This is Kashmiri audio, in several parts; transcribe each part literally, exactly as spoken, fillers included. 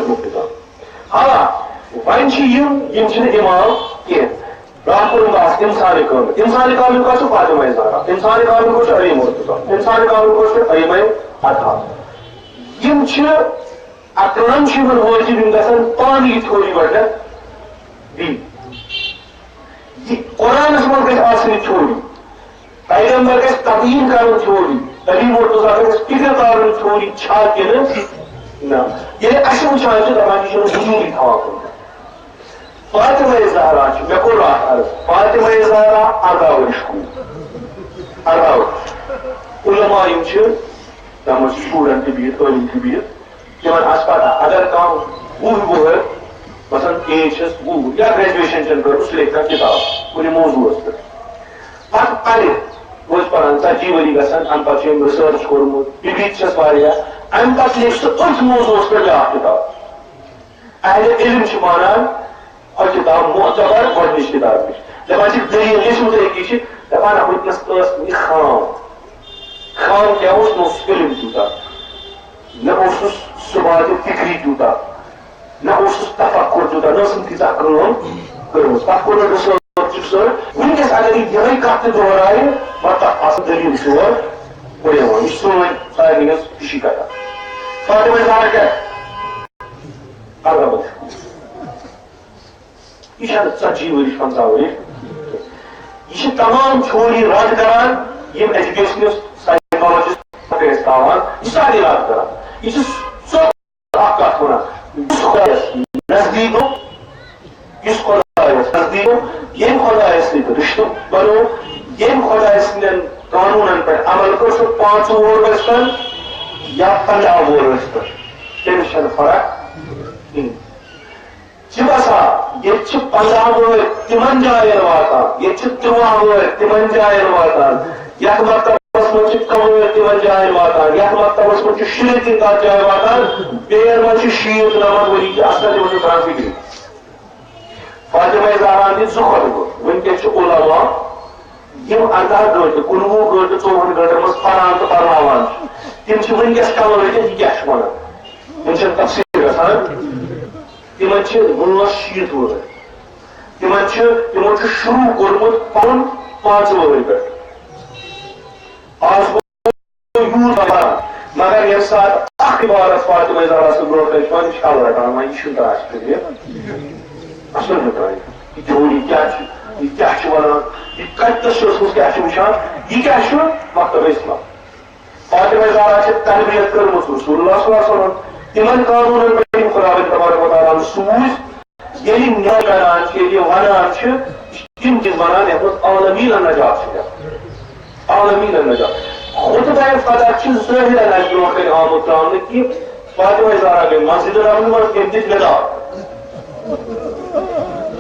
مُقتدا۔ ہاں، وۄنۍ چھِ یِم، یِم چھِنہٕ امام کینٛہہ۔ برٛونٛہہ کوٚرُم بحث اِنسانِ کامِل۔ اِنسانِ کامِل کۄس چھِ؟ فاطمہ زہرا۔ اِنسانِ کامِل کۄس چھِ؟ علی مرتضی۔ اِنسانِ کامِل کۄس چھِ؟ ائمہ اطہار۔ یِم چھِ عقلن چھُ یِمن وٲجِب، یِم گژھن پانہٕ یہِ تھیوری گۄڈٕنٮ۪تھ دِنۍ۔ یہِ قرآنس منٛز گژھِ آسٕنۍ تھیوری، پیغمبر گژھِ تبیٖن کرُن تھیوری، علی مرتضی گژھِ فکر کرُن تھیوری چھا کِنہٕ نہ۔ ییٚلہِ اَسہِ وٕچھان چھِ، دَپان چھِ، یہِ چھُنہٕ وجوٗدٕے تھاوان کُنہِ جایہِ۔ فاطمہ زہرا چھِ، مےٚ کوٚر راتھ عرض، فاطمہ زہرا ارداہ ؤرِش کوٗر، ارداہ ؤرِش۔ علماء یِم چھِ، تَتھ منٛز چھِ student تہِ بِہِتھ، عٲلِم تہِ بِہِتھ، تِمن آسہِ پتہ، اگر کانٛہہ وُہ وُہر، مثلاً age چھس وُہ یا graduation چھن کٔرمٕژ، سُہ لیکھِ کانٛہہ کِتاب کُنہِ موضوعس پٮ۪ٹھ، پتہٕ پرِ، بہٕ چھُس پران، ژتجی ؤری گژھن، امہِ پتہٕ چھُ أمۍ research کوٚرمُت، بِبِتہِ چھس واریاہ، امہِ پتہٕ لیکھِ سُہ أتھۍ موضوعس پٮ۪ٹھ بیٛاکھ کِتاب۔ اہل علم چھِ مانان، ہۄ کِتاب معتبر گۄڈٕنِچ کِتاب نِش۔ دَپان چھِ، دٔلیٖل یہِ چھُ تۄہہِ یہِ چھِ دَپان، اَتھ وٕنکیٚنَس ٲس نہٕ یہِ خام۔ خام کیٛاہ اوس؟ نہ اوس علم تیوٗتاہ، نہ اوسُس صُبحاتہِ فِکری تیوٗتاہ، نہ اوسُس تفکر تیوٗتاہ، نہ ٲسٕم تیٖژاہ کٲم کٔرمٕژ۔ تَتھ کوٚر نہٕ research سۭتۍ۔ وٕنکیٚس اگر یہِ یِہوٚے کَتھ تہِ دۄہرایہِ، مگر تَتھ آسَن دٔلیٖل ژور پُرے یِوان۔ یہِ چھِ سٲنۍ سارنٕے ہٕنٛز ہِشی کَتھا۔ فاطمہ زہرا کیٛاہ؟ اَرداہ ؤرِش۔ یہِ چھَنہٕ ژتجی ؤرِش، پنٛژاہ ؤرِش۔ یہِ چھِ تمام تھیوری رد کران، یِم educationist، psychologist کٔرِتھ تھاوان، یہِ چھِ سارے رد کران۔ یہِ چھِ ژوٚپ اکھ کتھ وَنان، یُس خۄدایَس نزدیٖک گوٚو، یُس خۄدایَس نزدیٖک گوٚو، ییٚمۍ خۄدایَس سۭتۍ رِشتہٕ بنوو، ییٚمۍ خۄدایہِ سٕنٛدٮ۪ن قانوٗنن پٮ۪ٹھ عمل کوٚر، سُہ پانٛژھ وُہُر ٲسۍ تن یا پنٛداہ وُہُر ٲسۍ تن، تٔمِس چھَنہٕ فرق کِہیٖنۍ۔ چھِ باسان، ییٚتہِ چھِ پنٛداہ وٲرۍ تِمن جاین واتان، ییٚتہِ چھِ ترٛواہ وٲرۍ تِمن جاین واتان، یتھ مکتبس منٛز چھِ کم وٲرۍ تِمن جاین واتان، یتھ مکتبس منٛز چھِ شُرۍ تِم تتھ جایہِ واتان، بیٚین منٛز چھِ شیٖتھ نمتھ ؤری تہِ آسان، تِمن چھُ تران فِکرِ۔ فاطمہ زہرا ہن دِتۍ زٕ خۄطبہٕ، وٕنکیٚس چھِ علماء یِم ارداہ گٲنٛٹہٕ، کُنوُہ گٲنٛٹہٕ، ژوٚوُہن گٲنٛٹن منٛز پران تہٕ پرناوان چھِ، تِم چھِ وٕنکیٚس کم ؤری تہِ، یہِ کیٛاہ چھُ ونان؟ تِم چھِنہٕ تفسیٖر گژھان۔ تِمن چھِ وٲنٛس شیٖتھ وُہُر۔ تِمن چھِ، تِمو چھُ شروٗع کوٚرمُت پنُن پانٛژٕ وُہُر پٮ۪ٹھ۔ آز گوٚو یوٗت بڑان، مگر ییٚمہِ ساتہٕ اکھ عبارت فاطمہ زہرا سٕنٛز برونٛٹھ کنہِ چھِ پنٕنۍ شل رٹان، وۄنۍ یہِ چھُنہٕ تران اَسہِ فِکرِ۔ اصل چھُ تران۔ یہِ تھیوری کیٛاہ چھُ؟ یہِ کیٛاہ چھُ ونان؟ یہِ کتہِ تہٕ چھُ اوسمُت، کیٛاہ چھُ وٕچھان؟ یہِ کیٛاہ چھُ؟ مکتبہ اسلام۔ فاطمہ زہرا چھِ تربیت کٔرمٕژ رسول اللہ صلی اللہ علیہ وسلم۔ تِمن قانوٗنن پٮ۪ٹھ یِم خداوند تبارک و تعالیٰ ہن سوٗزۍ، ییٚلہِ نِوان کران چھِ، ییٚلہِ یہِ ونان چھِ، تِم چیٖز ونان یتھ منٛز عالمین النجات چھِ لیکھان۔ عالمین النجات۔ خطبہ فتح چھِ ظٲہرن اَسہِ برونٛہہ کنہِ آمُت ترٛاونہٕ کہِ فاطمہ زہرا گٔے مسجد نبوی منٛز، تٔمۍ دِتۍ وداع۔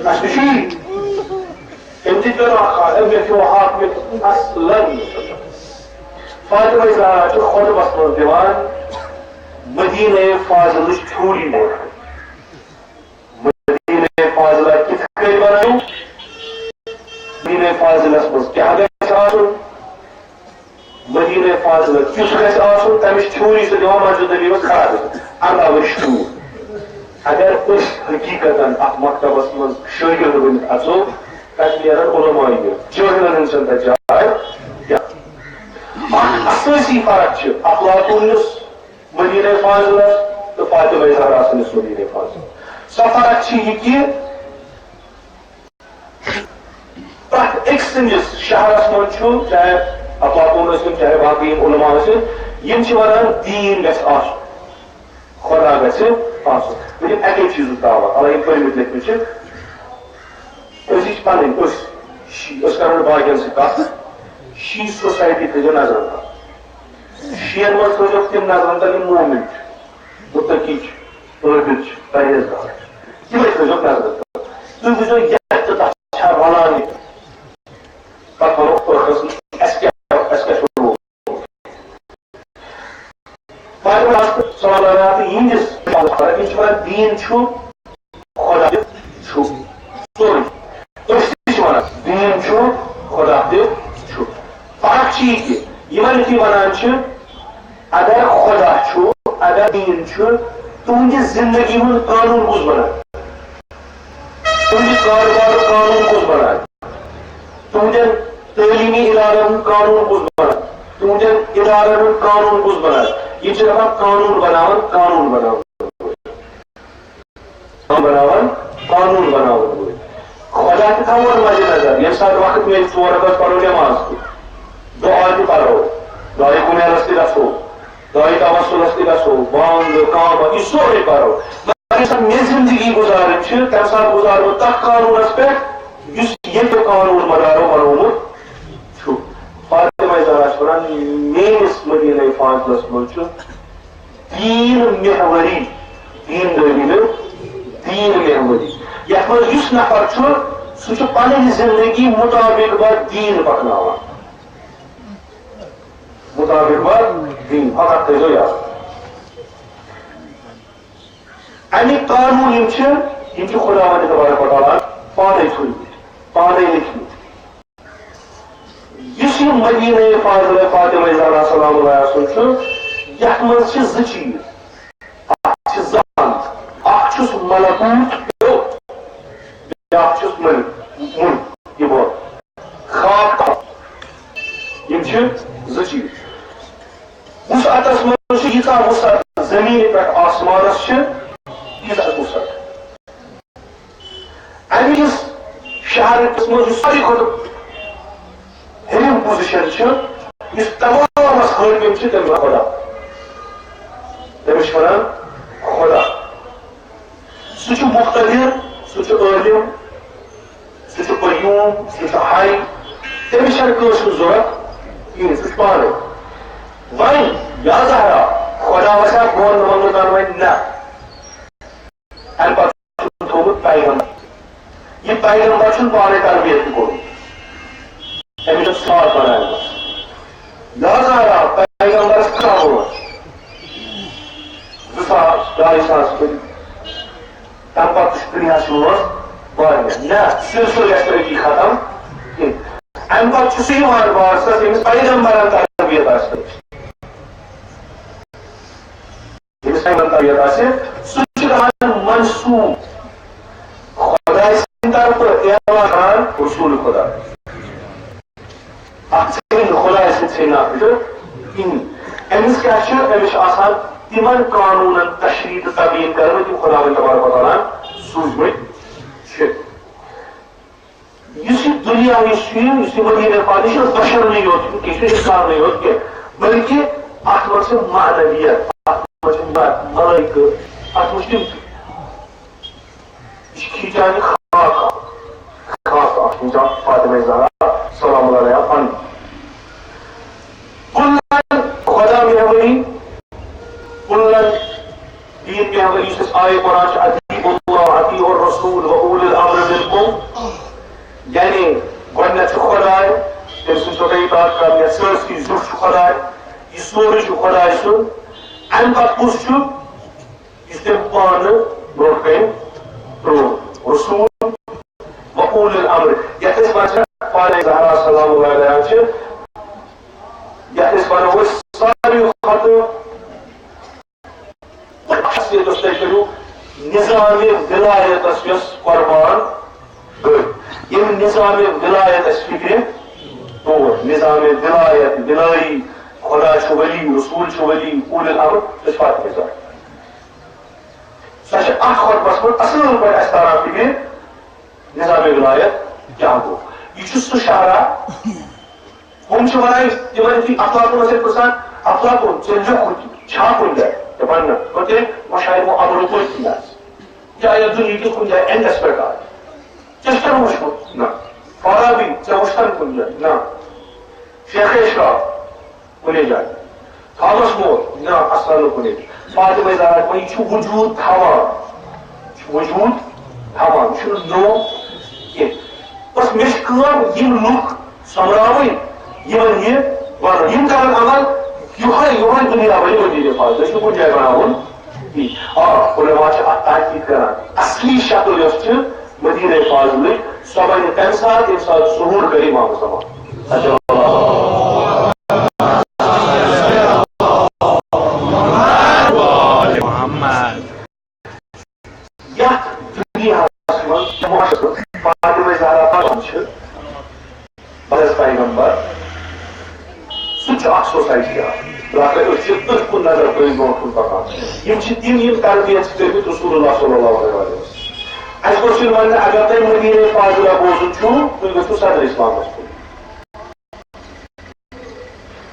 اَسہِ تہِ چھُ یی۔ تٔمۍ دِتۍ وداع، اے مےٚ کھیوٚو ہاکھ، مےٚ اصلاً۔ فاطمہ زہرا چھِ خطبس منٛز دِوان مدینہ فاضلٕچ تھیوری برونٛہہ۔ مدینہ فاضلہ کِتھ کٔنۍ بنٲیِو؟ مدینہ فاضلس منٛز کیٛاہ گژھِ آسُن؟ مدینہ فاضلہ کیُتھ گژھِ آسُن؟ تمِچ تھیوری چھِ دِوان مسجد نبی منٛز کھڑا گٔژھِتھ۔ ارداہ ؤرِش تیوٗت۔ اگر أسۍ حقیقتاً اتھ مکتبس منٛز شٲگرد بٔنِتھ اژو، تتہِ نیرن علماء یہِ۔ جٲہلن ہٕنٛز چھنہٕ تتہِ جاے کینٛہہ۔ اکھ اسٲسی فرق چھِ افلاطونس مدینہ فاضلس تہٕ فاطمہ زہرا سٕنٛدِس مدینہ فاضلس۔ سۄ فرق چھِ یہِ کہِ پرٛٮ۪تھ أکۍ سٕنٛدِس شہرس منٛز چھُ، چاہے افلاطون ٲسِن، چاہے باقٕے یِم علماء ٲسِن، یِم چھِ ونان دیٖن گژھِ آسُن، خدا گژھِ آسُن۔ بہٕ دِمہٕ اَکے چیٖزُک دعویٰ، حالانکہِ پٔرمٕتۍ لیکھمٕتۍ چھِ۔ أسۍ چھِ پنٕنۍ، أسۍ شی-، أسۍ کرو نہٕ باقین سۭتۍ کتھ۔ شی society تھٲیزیو نظرن تل۔ شین منٛز تھٲیزیو تِم نظرن تل، یِم مومن چھِ، متقی چھِ، عٲبد چھِ، پرہیزگار چھِ۔ تِمے تھٲیزیو نظرن تل۔ تُہۍ وٕچھزیو، یتھ تہٕ تتھ چھا رلان یہِ۔ پتہٕ ونو ٲخرس منٛز، اَسہِ کیٛاہ، اَسہِ کیٛاہ چھُ روٗدمُت۔ پتہٕ وَنان صلوات یِہنٛدِس، یہِ چھُ وَنان، دیٖن چھُ، خدا تہِ چھُ، سورُے۔ أسۍ تہِ چھِ وَنان، دیٖن چھُ، خدا تہِ چھُ۔ فرق چھِ یہِ کہِ یِمن یُتھُے وَنان چھِ، اگر خدا چھُ، اگر دیٖن چھُ، تُہنٛدِ زندگی ہُنٛد قانون کُس بناوِ؟ تُہنٛدِ کارٕبارُک قانون کُس بناوِ؟ تُہنٛدٮ۪ن تعلیٖمی ادارن ہُنٛد قانون کُس بناوِ؟ تُہنٛدٮ۪ن ادارن ہُنٛد قانون کُس بناوِ؟ یہِ چھِ دپان قانون بناوان، قانون بناوان۔ بناوان، قانون بناوان وٲلۍ۔ خدا تہِ تھاوون مدِ نظر، ییٚمہِ ساتہٕ وقت میلہِ، ژور رکعت پرو نماز تہِ، دعا تہِ پرو، دعایہِ کُمیلس تہِ گژھو، دعایہِ توسلس تہِ گژھو، بانگ، قامت، یہِ سورُے پرو۔ مگر ییٚمہِ ساتہٕ مےٚ زندگی گُزارٕنۍ چھِ، تَمہِ ساتہٕ گُزارٕ بہٕ تَتھ قانوٗنس پٮ۪ٹھ، یُس ییٚتہِ قانوٗن مدارو بنوومُت چھُ۔ فاطمہ زہرا چھِ وَنان، میٲنِس مدیٖنہ فاضلس منٛز چھُ دین محوری، دین دٲری نہٕ، دین محوری۔ یَتھ منٛز یُس نفر چھُ، سُہ چھُ پنٕنۍ زندگی مطابق بہ دین پکناوان۔ مطابق بہ دین، فقط تھٲیزیو یاد۔ اَمِکۍ قانوٗن یِم چھِ، یِم چھِ خداوند تبارک و تعالیٰ پانے تھٲومٕتۍ، پانے لیکھمٕتۍ۔ یُس یہِ مدیٖنہ فاضلہ فاطمہ زہرا سلام اللہ علیہا چھُ، یَتھ منٛز چھِ زٕ چیٖز۔ اَکھ چھِ زَبان، اَکھ چھُس ملکوت ہیوٚت، بیٛاکھ چھُس مُلک، مُلک، یہِ بوٚڑ۔ خاک تہٕ۔ یِم چھِ زٕ چیٖز۔ وُسعتس منٛز چھِ ییٖژاہ وُسعت زٔمیٖنہِ پٮ۪ٹھ آسمانس چھِ، تیٖژاہ وُسعت۔ اَمہِ کِس شہرس منٛز یُس ساروی کھۄتہٕ ہیٚرِم پوزیشن چھِ، یُس تمامس حٲکِم چھِ، تٔمِس چھِ وَنان خۄدا۔ تٔمِس چھِ وَنان خۄدا۔ سُہ چھُ مُقتدِر، سُہ چھُ عٲلِم، سُہ چھُ قیوٗم، سُہ چھُ حی۔ تٔمِس چھَنہٕ کٲنٛسہِ ہٕنٛز ضوٚرَتھ کِہیٖنۍ، سُہ چھُ پانَے۔ وۄنۍ یا زہرا، خۄدا وَسیا بۄن منٛگنہٕ تَنہٕ وۄنۍ نہ۔ اَمہِ پَتہٕ چھُ تھوٚومُت پیغمبر۔ یہِ پیغمبر چھُنہٕ پانَے تربیت تہِ کوٚرمُت۔ أمِس چھُ ساتھ بناومٕژ۔ یا زہرا، پیغمبرس کیٛاہ ووت؟ زٕ ساس، ڈاے ساس ؤری۔ تَمہِ پتہٕ تہِ چھُ دُنیاہَس منٛز واریاہ۔ نہ، سلسلہٕ گژھِ نہٕ أتی ختم کینٛہہ۔ اَمہِ پتہٕ چھُ سُہ یِوان وارثس، ییٚمِس پیغمبرن تربیت آسہِ کٔرمٕژ۔ ییٚمِس پیغمبرن تربیت آسہِ، سُہ چھُ دَپان منسوٗخ۔ خۄداے سٕنٛدِ طرفہٕ اعلان کران رسول خدا۔ اَتھ ژھیٚنہِ نہٕ خۄداے سٕنٛدِ ژھیٚنہِ نہٕ اَتھ پٮ۪ٹھ کِہیٖنۍ۔ أمِس کیٛاہ چھُ؟ أمِس چھُ آسان تِمن قانوٗنن تشریح تہٕ تبیٖن کرنہٕ، تِم خۄداوند تبارک و تعالیٰ ہن سوٗزمٕتۍ چھِ۔ یُس یہِ دُنیا یُس چھُ، یُس یہِ مدیٖنہ پاک، یہِ چھُنہٕ بشرنٕے یوت کینٛہہ، یہِ چھُنہٕ اِنسانٕے یوت کینٛہہ، بلکہِ اَتھ منٛز چھِ معنویت، اَتھ منٛز چھِ ملٲ-، ملٲیکہٕ، اَتھ منٛز چھِ تِم، یہِ چھِ کھیٖچان یہِ خاکھ اکھ۔ خاکھ اکھ چھِ کھیٖچان فاطمہ زہرا سلام اللہ علیہا پنٕنۍ۔ کُلن خۄدا مہوٲنی، کُلن دین مہوٲنی، یُس اَسہِ آیہِ قرآن چھِ، اطیعوا اللہ، اطیعوا الرسول و اولی الامر منکم۔ یعنی گۄڈٕنٮ۪تھ چھُ خۄداے، تٔمۍ سٕنٛز چھو تۄہہِ اطاعت کرٕنۍ، یا سٲرسٕے زیُٹھ چھُ خۄداے، یہِ سورُے چھُ خۄداے سُنٛد۔ اَمہِ پتہٕ کُس چھُ؟ یُس تٔمۍ پانہٕ برونٛٹھ کَنہِ ترٛوو، رسول و اولی الامر، یَتھ أسۍ وَنان چھِ فاطمہ زہرا سلام اللہ علیہا چھِ، یَتھ أسۍ وَنو أسۍ ساروی کھۄتہٕ شخصیت یۄس تۄہہِ کٔرِو نظام ولایتَس یۄس قربان گٔے، ییٚمہِ نظام ولایت اَسہِ فِکرِ توٚر، نظام ولایت، ولٲیی، خۄدا چھُ ولی، رسول چھُ ولی، اولی الامر، سُہ چھُ فاطمہ زہرا۔ سۄ چھِ اَتھ خۄطبَس منٛز اَصٕل پٲٹھۍ اَسہِ تَران فِکرِ، نظام ولایت کیٛاہ گوٚو۔ یہِ چھُ سُہ شاعرہ، ہُم چھِ وَنان، تِمَن یُتھُے افلاطونَس سۭتۍ پِرٛژھان، "افلاطون، ژےٚ لیوٚکھُتھ یہِ چھا کُنہِ جایہِ؟" دَپان، "نہ۔" گوٚو تیٚلہِ وۄنۍ شاید وۄنۍ اَمرُکُے یَتھ یا، یا دُنیہِکِس کُنہِ جایہِ اٮ۪نڈَس پٮ۪ٹھ آے۔ ژےٚ چھُ کَران وٕچھمُت؟ نہ۔ فارابی، ژےٚ وٕچھتَن کُنہِ جایہِ؟ نہ۔ شیخ اشراف، کُنے جایہِ۔ تھامس مور، نہ، اصل نہٕ کُنے۔ فاطمہ زہرا، وۄنۍ یہِ چھُ وجوٗد تھاوان، یہِ چھُ وجوٗد تھاوان، یہِ چھُنہٕ نوٚو کینٛہہ۔ بس مےٚ چھِ کٲم یِم لُکھ سۄمبراوٕنۍ، یِمن یہِ وَنُن۔ یِم کرن عمل، یِہوٚے، یِہوٚے دُنیا بنہِ مدیٖنہ فاضلہ، یہِ چھُنہٕ کُنہِ جایہِ بناوُن کِہیٖنۍ۔ آ، علماء چھِ اتھ تحقیق کران۔ اصلی شکل یۄس چھِ، مدیٖنہ فاضلٕچ، سۄ بنہِ تَمہِ ساتہٕ، ییٚمہِ ساتہٕ ظہوٗر کَرِ امام زمان۔ یتھ دُنیاہس منٛز معاشرس منٛز فاطمہ زہرا پران چھِ، بس پیغمبر، سُہ چھُ اکھ سوسایٹی اکھ۔ برٛونٛہہ کَنہِ أسۍ چھِ أتھۍ کُن نظر ترٲوِتھ برٛونٛہہ کُن پکان۔ یِم چھِ تِم، یِم تربیت چھِ کٔرمٕتۍ رسول اللہ صلی اللہ علیہ وسلم۔ اَسہِ گوٚژھ یُن وننہٕ، اگر تۄہہِ مدیٖنہ فاضلہ بوزُن چھُو، تُہۍ گٔژھِو صدر اسلامس کُن۔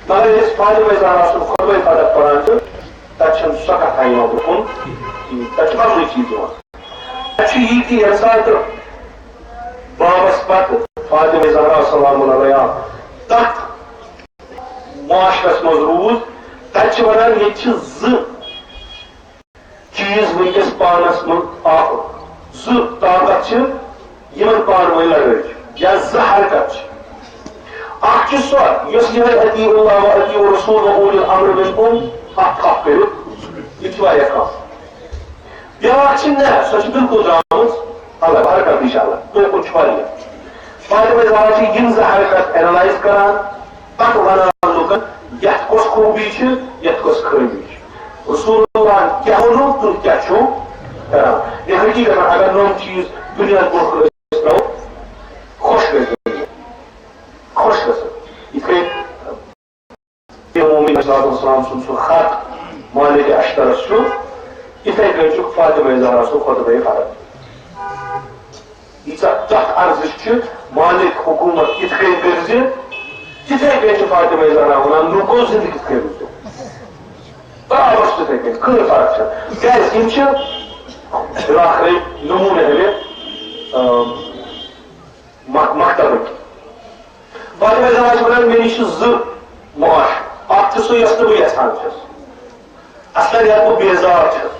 مگر ییٚلہِ أسۍ فاطمہ زہرا سُنٛد خطبہ فدق پران چھِ، تتہِ چھَنہٕ سۄ کتھا یِوان برٛونٛہہ کُن کِہیٖنۍ۔ تتہِ چھِ بدلٕے چیٖز یِوان۔ تتہِ چھُ یی کہِ ییٚمہِ ساتہٕ بابس پتہٕ فاطمہ زہرا سلام علیہا تتھ معاشرس منٛز روٗز، تتہِ چھِ ونان، ییٚتہِ چھِ زٕ چیٖز وٕنکیٚس پانس منٛز آ-، زٕ طاقت چھِ، یِمن پانہٕ ؤنۍ لڑٲے چھِ، یا زٕ حرکت چھِ۔ اکھ چھِ سۄ، یۄس یِہوٚے اطیعوا اللہ و اطیعوا الرسول و اولی الامر منکم، اکھ تھپھ کٔرِتھ، یہِ چھِ واریاہ کم۔ بیٛاکھ چھِ نہ، سۄ چھِ بالکل درٛامٕژ الگ، حرکت تہِ چھِ الگ، توکُن چھُ واریاہ۔ فاطمہ زہرا چھِ یِم زٕ حرکت analyze کران، پتہٕ ونان لُکن، یتھ کۄس خوٗبی چھِ، یتھ کۄس خٲمی چھِ۔ رسول اللہ کیٛاہ ووٚنُکھ، تُہۍ کیٛاہ چھِو کران؟ یہِ حقیٖقتن اگر نوٚم چیٖز دُنیاہس برٛونٛہہ کُن أسۍ ترٛاوو، خۄش گژھِ دُنیا، خۄش گژھِ۔ یِتھ کٔنۍ امام مومنین علیہ الصلوۃ والسلام سُنٛد سُہ خط مالک اشترس چھُ، یِتھے کٔنۍ چھُ فاطمہ زہرا سُنٛد خطبہ فرق۔ ییٖژاہ تَتھ ارزش چھِ، مالک حکومت کِتھ کٔنۍ کٔرۍ زِ، تِتھے کٔنۍ چھِ فاطمہ زہرا وَنان، لوٗکو زِندٕ کِتھ کٔنۍ روٗزِو۔ برابر چھِ تِتھے کٔنۍ، کٕہٕنۍ فرق چھَنہٕ۔ کیٛازِ یِم چھِ ٲخرے نموٗنہٕ اَمہِ، آ، مک-، مکتبٕکۍ۔ فاطمہ زہرا چھِ وَنان، مےٚ نِش چھِ زٕ معاش، اَکھ چھُ سُہ یۄس نہٕ بہٕ یَژھان چھَس۔ اصل یتھ بہٕ بیزار چھُس،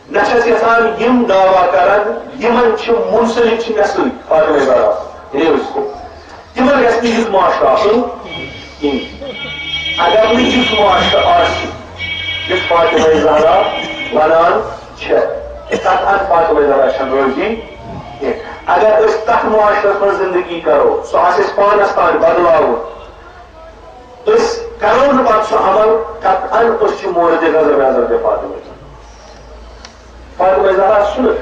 نہ چھَس یژھان یِم دعویٰ کرن، یِمن چھِ منسلک چھِ مےٚ سۭتۍ فاطمہ زہرا، یعنی أسۍ۔ تِمن گژھِ نہٕ یُتھ معاشرٕ آسُن کِہیٖنۍ۔ اگر نہٕ یُتھ معاشرٕ آسہِ، یُتھ فاطمہ زہرا ونان چھےٚ، تتھ ان فاطمہ زہرا چھَنہٕ رٲضی کینٛہہ۔ اگر أسۍ تتھ معاشرس منٛز زندگی کرو، سُہ آسہِ اَسہِ پانس تام بدلاوُن۔ أسۍ کرو نہٕ پتہٕ سُہ عمل، قطعاً أسۍ چھِ مورد غضب حضرت فاطمہ۔ فاطمہ زہرا چھُنہٕ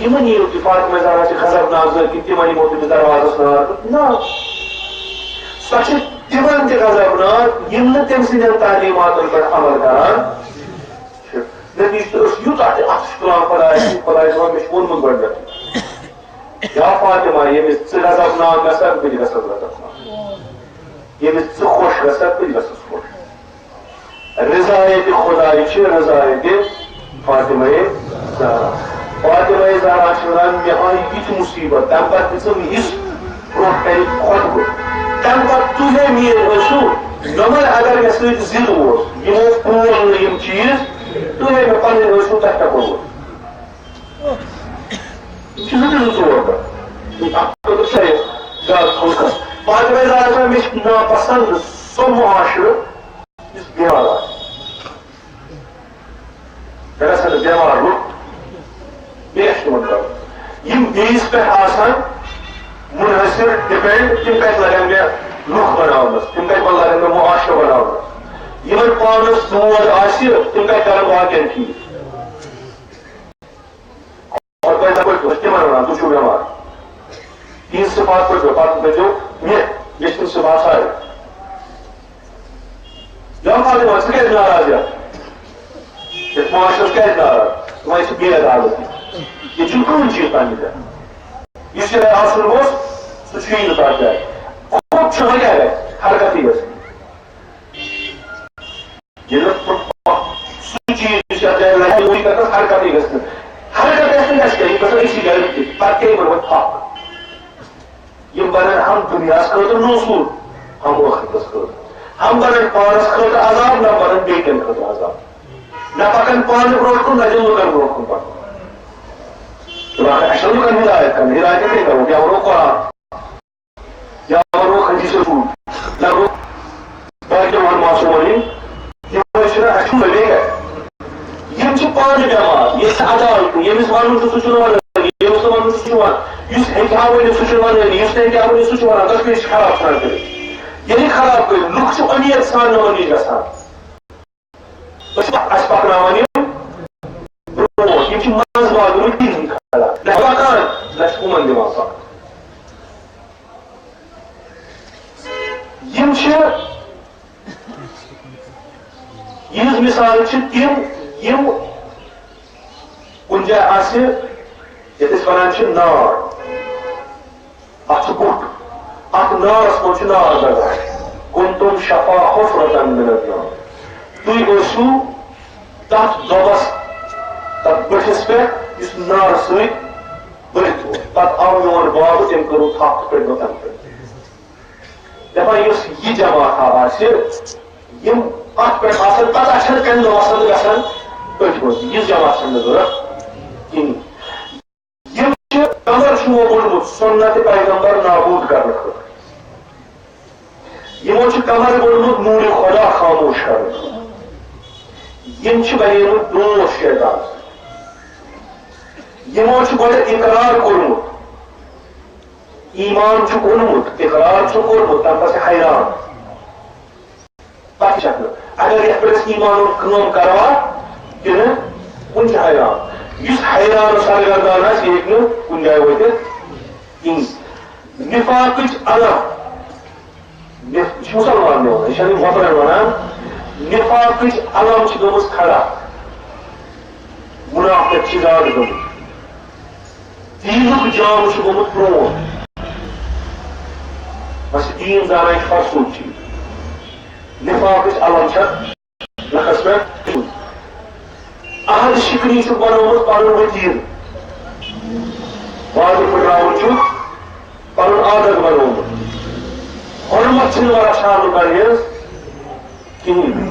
یِمن یِیو کہِ فاطمہ زہرا چھِ غضبناک ذٲتی، تِمن یِمو تٔمِس دروازس نار دیُت۔ نہ، سۄ چھِ تِمن تہِ غضبناک، یِم نہٕ تٔمۍ سٕنٛدٮ۪ن تعلیٖماتن پٮ۪ٹھ عمل کران چھِ۔ نتیجہٕ چھُ، أسۍ یوٗتاہ تہِ اَتھٕ چھِ تُلان خۄدایَس، خۄدایَس وَنان، مےٚ چھُ ووٚنمُت گۄڈٕنٮ۪تھ۔ یا فاطمہ، ییٚمِس ژٕ غضبناک گژھکھ، بہٕ تہِ گژھٕ غضبناک۔ ییٚمِس ژٕ خۄش گژھکھ، بہٕ تہِ گژھٕ خۄش۔ رضایت خدائی چھِ رضایت فاطمہ زہرا۔ فاطمہ زہرا چھِ وَنان، مےٚ آیہِ یِتھ مُصیٖبت، تَمہِ پَتہٕ دِژٕم یِژھ برونٛہہ کَنہِ خۄطبہٕ۔ تَمہِ پَتہٕ تُہۍ ہے میٛٲنۍ ٲسِو، نۄمَن اگر مےٚ سۭتۍ ضِد اوس، یِمو پول نہٕ یِم چیٖز، تُہۍ ہے مےٚ پَنٕنۍ ٲسِو، تۄہہِ کیٛاہ کوٚروٕ؟ یِم چھِ زٕ تہِ زٕ ژور دۄہ۔ اَتھ خٲطرٕ چھِ اَسہِ زیادٕ کھوژان۔ فاطمہ زہرا چھِ وَنان، مےٚ چھِ ناپَسنٛد سُہ معاشرٕ یُس بٮ۪مار آسہِ۔ مےٚ گژھن نہٕ بٮ۪مار لُکھ بیٚیہِ اَسہِ تِمَن کَرُن۔ یِم بیٚیِس پٮ۪ٹھ آسَن منحصر، depend، تِم کَتہِ لَگَن مےٚ لُکھ بَناونَس، تِم کَتہِ لَگَن مےٚ معاشرٕ بَناونَس؟ یِمَن پانَس دود آسہِ، تِم کَتہِ کَرَن باقیَن ٹھیٖک؟ اور تۄہہِ دَپو، أسۍ چھِ تِمَن وَنان، تُہۍ چھِو بٮ۪مار۔ تِہِنٛز صِفات پٔرۍزیو، پَتہٕ دٔپۍزیو مےٚ، مےٚ چھِ تِم صِفات سارے۔ یا فاطمہ، ژٕ کیٛازِ ناراض یَتھ؟ یَتھ معاشرَس کیٛازِ ناراض؟ وۄنۍ چھِ بے عدالتی۔ ییٚتہِ چھُنہٕ کٕہٕنۍ چیٖز پنٛنہِ جایہِ۔ یُس جایہِ آسُن گوٚژھ، سُہ چھُیی نہٕ تَتھ جایہِ۔ خوب چھُ، وۄنۍ کیٛاہ گژھِ؟ حرکتٕے گژھِ۔ ییٚلہِ نہٕ سُہ چیٖز یُس یَتھ جایہِ لَگہِ، وٕنۍ کَتھ حرکتٕے گژھِ نہٕ۔ حرکت گژھِ نہٕ گژھِ کیٛاہ؟ یہِ گژھِ أکسٕے جایہِ رُکِتھ۔ پَتہٕ کیٛاہ یِمَن وۄنۍ پَکھ؟ یِم بَنَن ہم دُنیاہَس خٲطرٕ نوٚو سوٗر، ہم ٲخرتَس خٲطرٕ۔ ہم بَنَن پانَس خٲطرٕ عذاب، نہ بَنَن بیٚکٮ۪ن خٲطرٕ عذاب۔ نہ پَکَن پانہٕ برونٛٹھ کُن، نہ دِن لُکَن برونٛٹھ کُن پَکُن۔ تہٕ باقٕے اَسہِ چھَنہٕ لُکَن ہدایت کَرٕنۍ، ہدایت کِتھ کٔنۍ کَرو؟ یا وَنو قرآن، یا وَنو حدیث رسول، یا وَنو باقی وَن معصومَن ہِنٛدۍ، یِم ٲسۍ چھِنہٕ اَسہِ چھُنہٕ بیٚیہِ کَتہِ۔ یِم چھِ پانہٕ بٮ۪مار، ییٚمِس عدالتہٕ، ییٚمِس وَنُن چھُ، سُہ چھُنہٕ وَنٲنی، ییٚمِس نہٕ وَنُن چھُ، سُہ چھُ وَنان، یُس ہیٚکہِ ہا ؤنِتھ، سُہ چھُنہٕ وَنٲنی، یُس نہٕ ہیٚکہِ ہا ؤنِتھ، سُہ چھُ وَنان، تَس پیش چھِ خراب ژھٕنان کٔرِتھ۔ ییٚلہِ خراب کٔرِتھ، لُکھ چھِ اُمید سان نہٕ وَننٕچ گژھان۔ أسۍ چھِ، اَسہِ پَکناوان یِم برونٛٹھ، یِم چھِ منٛز باگ گٔمٕتۍ، جایہِ آسہِ، یَتھ أسۍ وَنان چھِ نار، اَتھ چھُ بُٹھ، اَتھ نارَس منٛز چھُ نار دَزان۔ "كنتم شفا حفرة من النار"، تُہۍ ٲسِو تَتھ دۄبَس، تَتھ بٔٹھِس پٮ۪ٹھ، یُس نارٕ سۭتۍ بٔرِتھ اوس۔ پَتہٕ آو میون بابہٕ، تٔمۍ کٔرٕو تھپھ تہٕ کٔڑۍ مےٚ تَمہِ پٮ۪ٹھ۔ دَپان، یۄس یہِ جماعت آسہِ، یِم اَتھ پٮ۪ٹھ آسَن، پَتہٕ آسَن کَنہِ دۄہ آسَن تہٕ گژھن أتھۍ منٛز۔ یِژھ جماعت چھَنہٕ مےٚ ضوٚرَتھ کِہیٖنۍ۔ یِم چھِ، کمر چھُ یِمو بوٚڑمُت سُنت پیغمبر نابود کرنہٕ خٲطرٕ۔ یِمو چھُ کمر بوٚڑمُت نوٗرِ خدا خاموش کرنہٕ خٲطرٕ۔ یِم چھِ بنیمٕتۍ دوست شیطان۔ یِمو چھُ گۄڈٕ اقرار کوٚرمُت، ایمان چھُکھ اوٚنمُت، اقرار چھُکھ کوٚرمُت، تَمہِ پتہٕ چھِ حیران۔ پتہٕ چھَکھ نہٕ۔ اگر یَتھ پٮ۪ٹھ أسۍ ایمان اوٚن، کٲم کروا کِنہٕ؟ وُنہِ چھِ حیران۔ یُس حیران سرگردان آسہِ، یہِ ہیٚکہِ نہٕ کُنہِ جایہِ وٲتِتھ کِہیٖنۍ۔ نفاقٕچ علم، نف-، یہِ چھُ مُسلمان میون، یہِ چھَنہٕ وۄپرَن وَنان۔ نفاقٕچ علم چھِ گٔمٕژ کھڑا، منافقت چھِ زیادٕ گٔمٕژ، دیٖنُک جام چھُ گوٚمُت پرٛون۔ بس دیٖن زانان چھُ فرسوٗد چیٖز۔ نفاقٕچ علم چھےٚ نَکھَس پٮ۪ٹھ۔ عہد شِکنی چھُ بنومُت پنُن وتیٖر۔ وعدٕ پھٕٹراوُن چھُ پنُن عادت بنومُت۔ حرمت چھِنہٕ وۄنۍ رچھان لُکن ہٕنٛز کِہیٖنۍ۔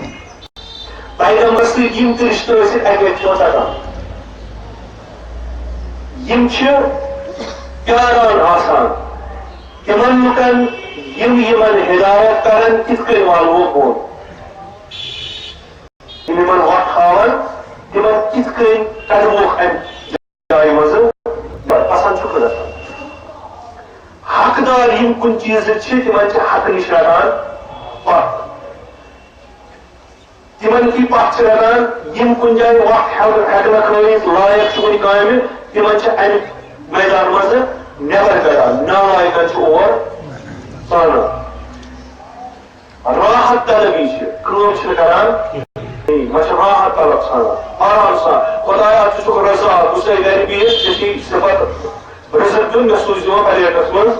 پیغمبرس سۭتۍ یِم تہِ رشتہٕ ٲسِکھ، اَکہِ اَکہِ چھِ یِوان ژَٹان۔ یِم چھِ پیاران آسان تِمن لُکن، یِم یِمن ہدایت کرن، کِتھ کٔنۍ والوکھ بۄن۔ یِم یِمن وَتھ ہاوَن، تِمن کِتھ کٔنۍ کَڑووکھ اَمہِ جایہِ منٛزٕ۔ پسنٛد چھُکھ نہٕ گژھان۔ حقدار یِم کُنہِ چیٖزٕکۍ چھِ، تِمن چھِ حق نِش رَٹان پَتھ۔ تِمن کی پَتھ چھِ رَٹان، یِم کُنہِ جایہِ وَتھ ہٮ۪کھ-، ہٮ۪کہٕ نہٕ کھٲوِتھ، لایق چھُ کُنہِ کامہِ، تِمن چھِ اَمہِ میدان منٛزٕ نٮ۪بر کَڑان، نالایقن چھُ اور ژانان۔ راحت طلبی چھِ، کٲم چھِنہٕ کران کِہیٖنۍ، وۄنۍ چھِ راحت طلب ژھانڈان، آرام سان۔ خۄدایا، ژٕ چھُکھ رزاق، بہٕ چھُسے گرِ بِہِتھ، ژےٚ چھُے صفت رزق دیُن، مےٚ سوٗزِ یِوان پلیٹس منٛز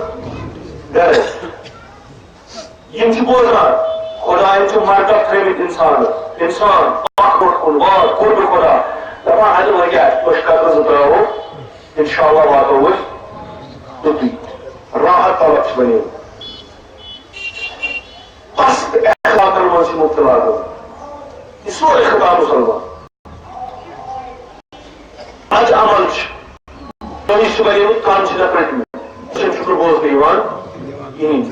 گرٕ۔ یِم چھِ بوزان، خۄدایَن چھِ مردب تھٲومٕتۍ اِنسانَس۔ اِنسان، پَکھ برٛونٛٹھ کُن، وات قُربِ خۄدا۔ دَپان، اَدٕ وۄنۍ کیٛاہ، أسۍ قدمہٕ زٕ ترٛاوو، اِنشاءاللہ واتو أسۍ توٚتُے۔ راحت طلب چھِ بَنیمٕتۍ۔ پست اخلاقن منٛز چھِ مبتلا گٔمٕتۍ۔ یہِ سورُے خطا مُسلمان۔ بد عمل چھُ۔ تٔمِس چھُ بنیومُت کن چھِ نہٕ پٔتمٕتۍ۔ أچھن چھُکھ نہٕ بوزنہٕ یِوان کِہیٖنۍ۔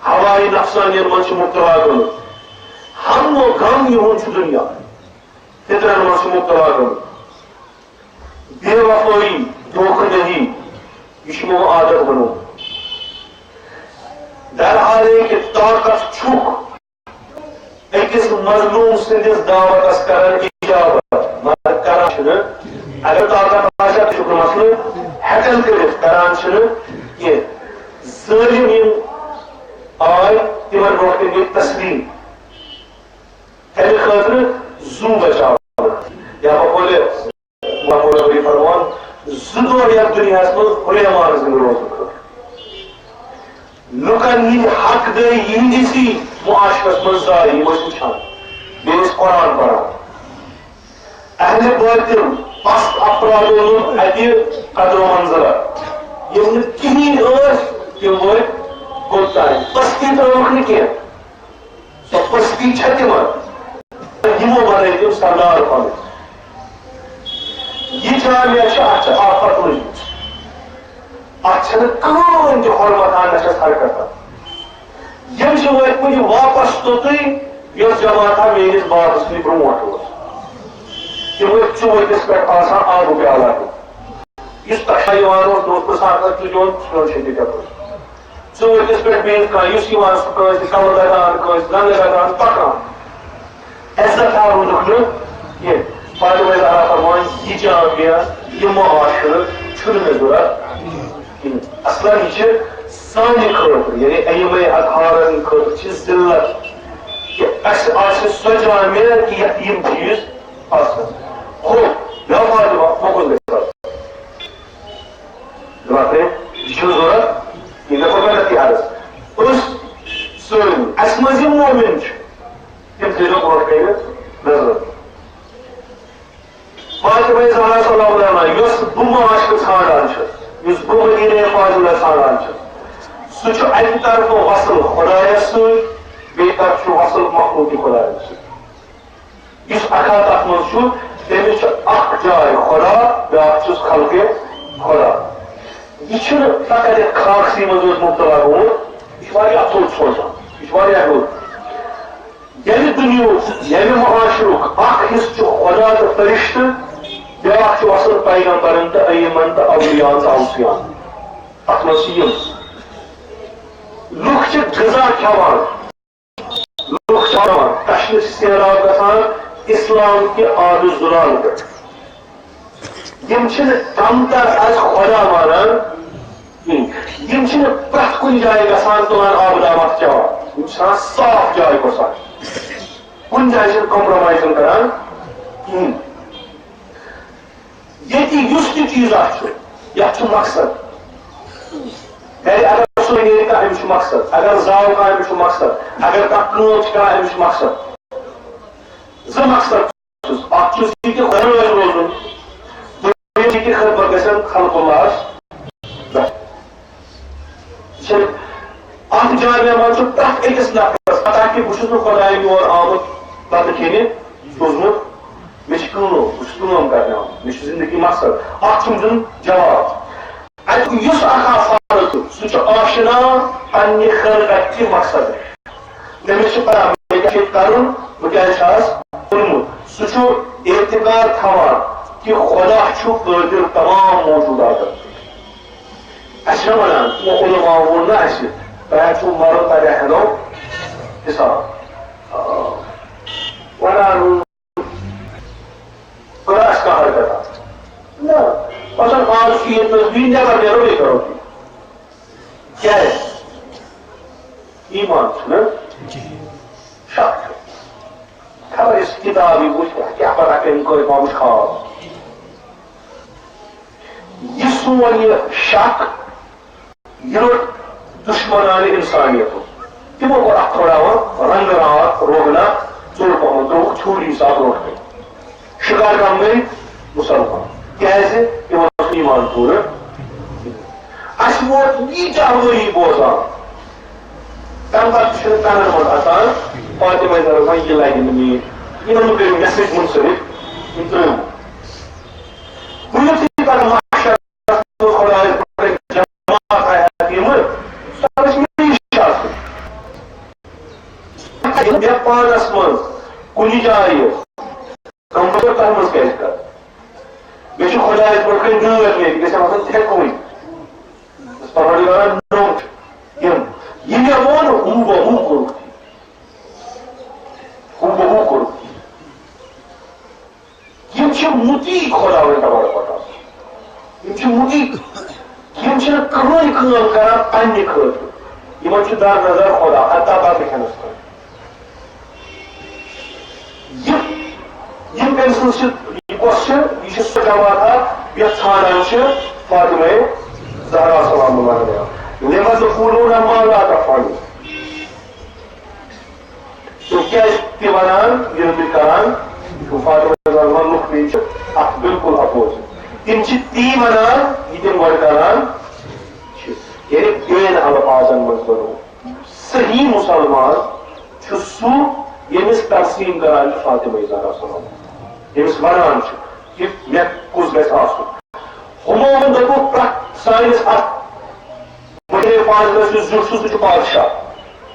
ہوایہِ نفسانین منٛز چھِ مبتلا گٔمٕتۍ۔ ہم و غم یِہُنٛد چھُ دُنیا۔ فِتنن منٛز چھِ مبتلا گٔمٕتۍ۔ بے وفٲیی، دھوکہٕ دٔہی، یہِ چھُ یِمو عادت بنومُت۔ درحالے کہِ طاقت چھُکھ أکِس مظلوم سٕنٛدِس دعوتس کران اجابت، مگر کران چھِنہٕ۔ اگر طاقت آسہِ ہا، تہِ چھُکھ نہٕ مسلہٕ، ہٮ۪کان کٔرِتھ، کران چھِنہٕ کینٛہہ۔ ظٲلِم یِم آے، تِمن برونٛٹھ کَنہِ گٔے تسلیم۔ تَمہِ خٲطرٕ زُو بچاونہٕ۔ یا بہٕ بولہِ، بہٕ بولہِ بیٚیہِ فرمان، زٕ دۄہ یَتھ دُنیاہَس منٛز ہُریمان زِندٕ روزنہٕ خٲطرٕ۔ لُکَن ہٕنٛدۍ حق گٔے یِہنٛدِسٕے معاشرَس منٛز ضایع، یِم ٲسۍ وٕچھان، بیٚیہِ ٲسۍ قرآن پَران۔ اہلِ باطل، پست افرادو لوٚب اَتہِ قدر و منزلت۔ یِم نہٕ کِہیٖنۍ ٲسۍ، تِم وٲتۍ کوٚت تام۔ پستی ترٲوٕکھ نہٕ کینٛہہ۔ سۄ پستی چھےٚ تِمن۔ یِمو بنٲے تِم سردار پنٕنۍ۔ یہِ جامعہ چھُ، اَتھ چھِ آفت لٔجمٕژ۔ اَتھ چھَنہٕ کٕہٕنۍ تہِ حرمت ہا، نہ چھَس حرکت۔ یِم چھِ وٲتمٕتۍ واپس توٚتُے، یۄس جماعت ہا میٲنِس بابَس نِش برونٛٹھ اوس۔ تِم ٲسۍ ژوٗنٛٹھِس پٮ۪ٹھ آسان آبہٕ پیالہ ہیوٗ۔ یُس تۄہہِ یِوان اوس، نوکُر ساتھ ٲسۍ تُہۍ چیوان، سیُن چھٔلِتھ یَپٲرۍ۔ ژوٗنٛٹھِس پٮ۪ٹھ بیٚیہِ کانٛہہ، یُس یِوان، سُہ کٲنٛسہِ کَلہٕ دَگان، کٲنٛسہِ زَنٛگہٕ دَگان، پَکان۔ عزت آو روٗدُکھ نہٕ کینٛہہ۔ فاطمہ زہرا فرمٲے، یہِ جامعہ، یہِ معاشرٕ چھُنہٕ مےٚ ضوٚرَتھ کِہیٖنۍ۔ اَصلاً یہِ چھِ سانہِ خٲطرٕ، یعنی اَیِمَے اطہارَن خٲطرٕ چھِ ذلت کہِ اَسہِ آسہِ سۄ جامعہ کہِ یَتھ یِم چیٖز آسَن۔ ہُہ، یا فاطمہ، وۄنۍ کُس گژھِ؟ فاضلہ ژھانڈان چھِ، سُہ چھُ اَکہِ طرفہٕ وصل خۄدایَس سۭتۍ، بیٚیہِ طرفہٕ چھُ وصل مخلوق خۄدایَس سۭتۍ۔ یُس اکھا تَتھ منٛز چھُ، تٔمِس چھُ اکھ جاے خۄدا، بیٛاکھ چھُس خلقِ خۄدا۔ یہِ چھُنہٕ فقط یَتھ خاکسٕے منٛز یوت مُبتلا گوٚمُت، یہِ چھُ واریاہ تھوٚد سونٛچان، یہِ چھُ واریاہ ہیوٚر۔ ییٚمہِ دُنیہُک، ییٚمہِ معاشرُک اکھ حصہٕ چھُ خۄدا تہٕ فرشتہٕ، بیٛاکھ چھُ اصل پیغمبرن تہٕ ائمن تہٕ اولیاءن تہٕ اوصیاءن۔ اتھ منٛز چھِ یِم۔ لُکھ چھِ غذا کھٮ۪وان، لُکھ چھِ کھٮ۪وان، تشنہٕ چھِ سیراب گژھان اسلام کہِ آبِ زلال پٮ۪ٹھ۔ یِم چھِنہٕ کمتر از خۄدا مانان کِہیٖنۍ۔ یِم چھِنہٕ پرٛٮ۪تھ کُنہِ جایہِ گژھان، تُلان آبہٕ دام اَتھٕ چٮ۪وان۔ یِم چھِ آسان صاف جاے گۄژھان۔ کُنہِ جایہِ چھِنہٕ compromise کران کِہیٖنۍ۔ ییٚتہِ یُس تہِ چیٖز اَکھ چھُ، یَتھ چھُ مقصد۔ گرِ اگر سُہ نیرِ کانٛہہ، أمِس چھُ مقصد۔ اگر زاو کانٛہہ، أمِس چھُ مقصد۔ اگر کانٛہہ کٲم چھِ کران، أمِس چھُ مقصد۔ زٕ مقصد۔ اکھ چھُ یہِ کہِ خۄدایَس روزُن، دوٚیِم چھُ یہِ کہِ خدمت گژھن خلق اللہَس گژھٕنۍ۔ یہِ چھِ اکھ جامع مسجد، پرٛٮ۪تھ أکِس نفرَس پتہ کہِ بہٕ چھُس نہٕ خۄدایَن یور آمُت بتہٕ کھیٚنہِ سوٗزمُت، مےٚ چھِ کٲم، بہٕ چھُس کٲم کرنہِ آمُت، مےٚ چھُ زندگی مقصد۔ اَتھ چھُم دیُن جواب۔ اَتہِ یُس اکھ آسان چھُ، سُہ چھُ آشنا پننہِ خلقت کہِ مقصدٕ۔ تٔمِس چھُ پَتہ مےٚ کیٛاہ چھُ کرُن، بہٕ کیٛازِ چھُس آز کوٚرمُت۔ سُہ چھُ اعتقاد تھاوان کہِ خۄدا چھُ قٲدِر تمام موجوٗداتَن پٮ۪ٹھ۔ اَسہِ چھُنہ وَنان، تِمو علماء ووٚن نہ اَسہِ، تۄہہِ چھُو مَرُن، تۄہہِ ہٮ۪نو حِساب۔ آ، وَنان کٔر اَسہِ کانٛہہ حرکت؟ نہ۔ باسان، آز چھُ ییٚتہِ نَس بیٚیہِ نٮ۪بر نیرو، بیٚیہِ کرو تی۔ کیٛازِ؟ ایمان چھُنہٕ؟ شک چھُ۔ خبر یُس کِتابٕے وٕچھ، کیٛاہ پتہ کٔمۍ کٔر پانَس خواب۔ یہِ سون یہِ شک، یہِ روٚٹ دُشمنانِ اِنسانیتُک۔ تِمو کوٚر اَتھ تھوڑا وۄنۍ رنٛگہٕ راتھ، روغنا ژوٚر پَہمَتھ، ترٛووُکھ ژھوٚر حساب برونٛٹھ کَنہِ۔ شِکار کَم گٔے؟ مُسلمان۔ کیٛازِ؟ تِمن اوس ایمان پوٗرٕ۔ اَسہِ ووت ییٖتیٛاہ ؤری بوزان، تَمہِ پَتہٕ چھُنہٕ کَنَن منٛز اَژان، فاطمہ زہرا وۄنۍ یہِ لَگہِ نہٕ میٛٲنۍ۔ یِمن مہٕ کٔرِو مےٚ سۭتۍ مُنسَلِک، یِم ترٛٲوِو۔ بہٕ یُتھُے پَتہٕ محشرَس منٛز خۄدایَس پَتہٕ جماعت آیہِ ہا یِمہٕ، سۄ گژھِ مےٚ نِش آسٕنۍ۔ مےٚ پانَس منٛز کُنہِ جایہِ کمزور تۄہہِ منٛز کیٛازِ کَرٕ؟ مےٚ چھُ خۄدایَس برونٛٹھ کَنہِ دٲد، مےٚ تہِ گژھِ آسُن تِتھَے کٔنۍ۔ بس پروردگارن نوٚم چھُ۔ یِم، یہِ مےٚ ووٚن، ہُو بہ ہُو کوٚرُکھ تی۔ ہُو بہ ہُو کوٚرُکھ تی۔ یِم چھِ مُطیع خۄداوند تبارک و تعالیٰ۔ یِم چھِ مُطیع۔ یِم چھِنہٕ کٕہٕنۍ کٲم کران پننہِ خٲطرٕ۔ یِمن چھُ در نظر خۄدا، حتی بتہٕ کھٮ۪نس تام۔ یہِ، یِم کٔمۍ سٕنٛز چھِ، یہِ کۄس چھِ؟ یہِ چھِ سۄ جماعت اکھ، یۄس ژھانڈان چھِ فاطمہ زہرا سلام اللہ علیہا۔ لِمَ تَقُولُونَ مَا لَا تَفْعَلُونَ۔ تُہۍ کیٛازِ تہِ وَنان، یہِ نہٕ تُہۍ کران چھِو؟ فاطمہ زہرا لُکھ بیٚیہِ چھِ اَتھ بالکل اپوزِٹ۔ تِم چھِ تی وَنان، یہِ تِم گۄڈٕ کران چھِ۔ یعنی بین الفاظن منٛز وَنو۔ صحیح مسلمان چھُ سُہ، ییٚمِس تسلیم کران چھُ فاطمہ زہرا سلام، ییٚمِس ونان چھُ کہِ مےٚ کُس گژھِ آسُن۔ ہُمو ووٚن، دوٚپُکھ، پرٛٮ۪تھ سٲنِس اَتھ مدینہ پانس منٛز یُس زیُٹھ چھُ، سُہ چھُ بادشاہ،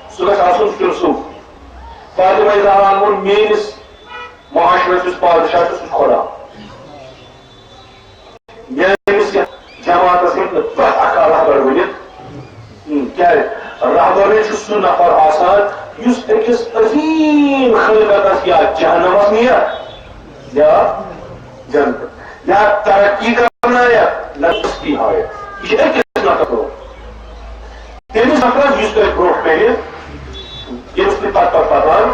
سُہ گژھِ آسُن تیُتھ سُہ۔ فاطمہ زہرا ووٚن، میٲنِس معاشرس یُس بادشاہ چھُ، سُہ چھُ خۄدا۔ میٲنِس یَتھ جماعتس ہیٚکہِ نہٕ پرٛٮ۪تھ اکھ رہبر ؤنِتھ۔ کِہیٖنۍ۔ کیٛازِ؟ رہبرٕے چھُ سُہ نفر آسان، یُس أکِس عظیٖم خلقتس یا جہنمس نِیہِ یا جنت، یا ترقی کرنایہِ، نہ سستی ہایہِ۔ یہِ چھُ أکِس نفرس برونٛہہ۔ تٔمِس نفرس، یُس تۄہہِ برونٛہہ کَنہِ، ییٚمِس تُہۍ پتہٕ پتہٕ پکان،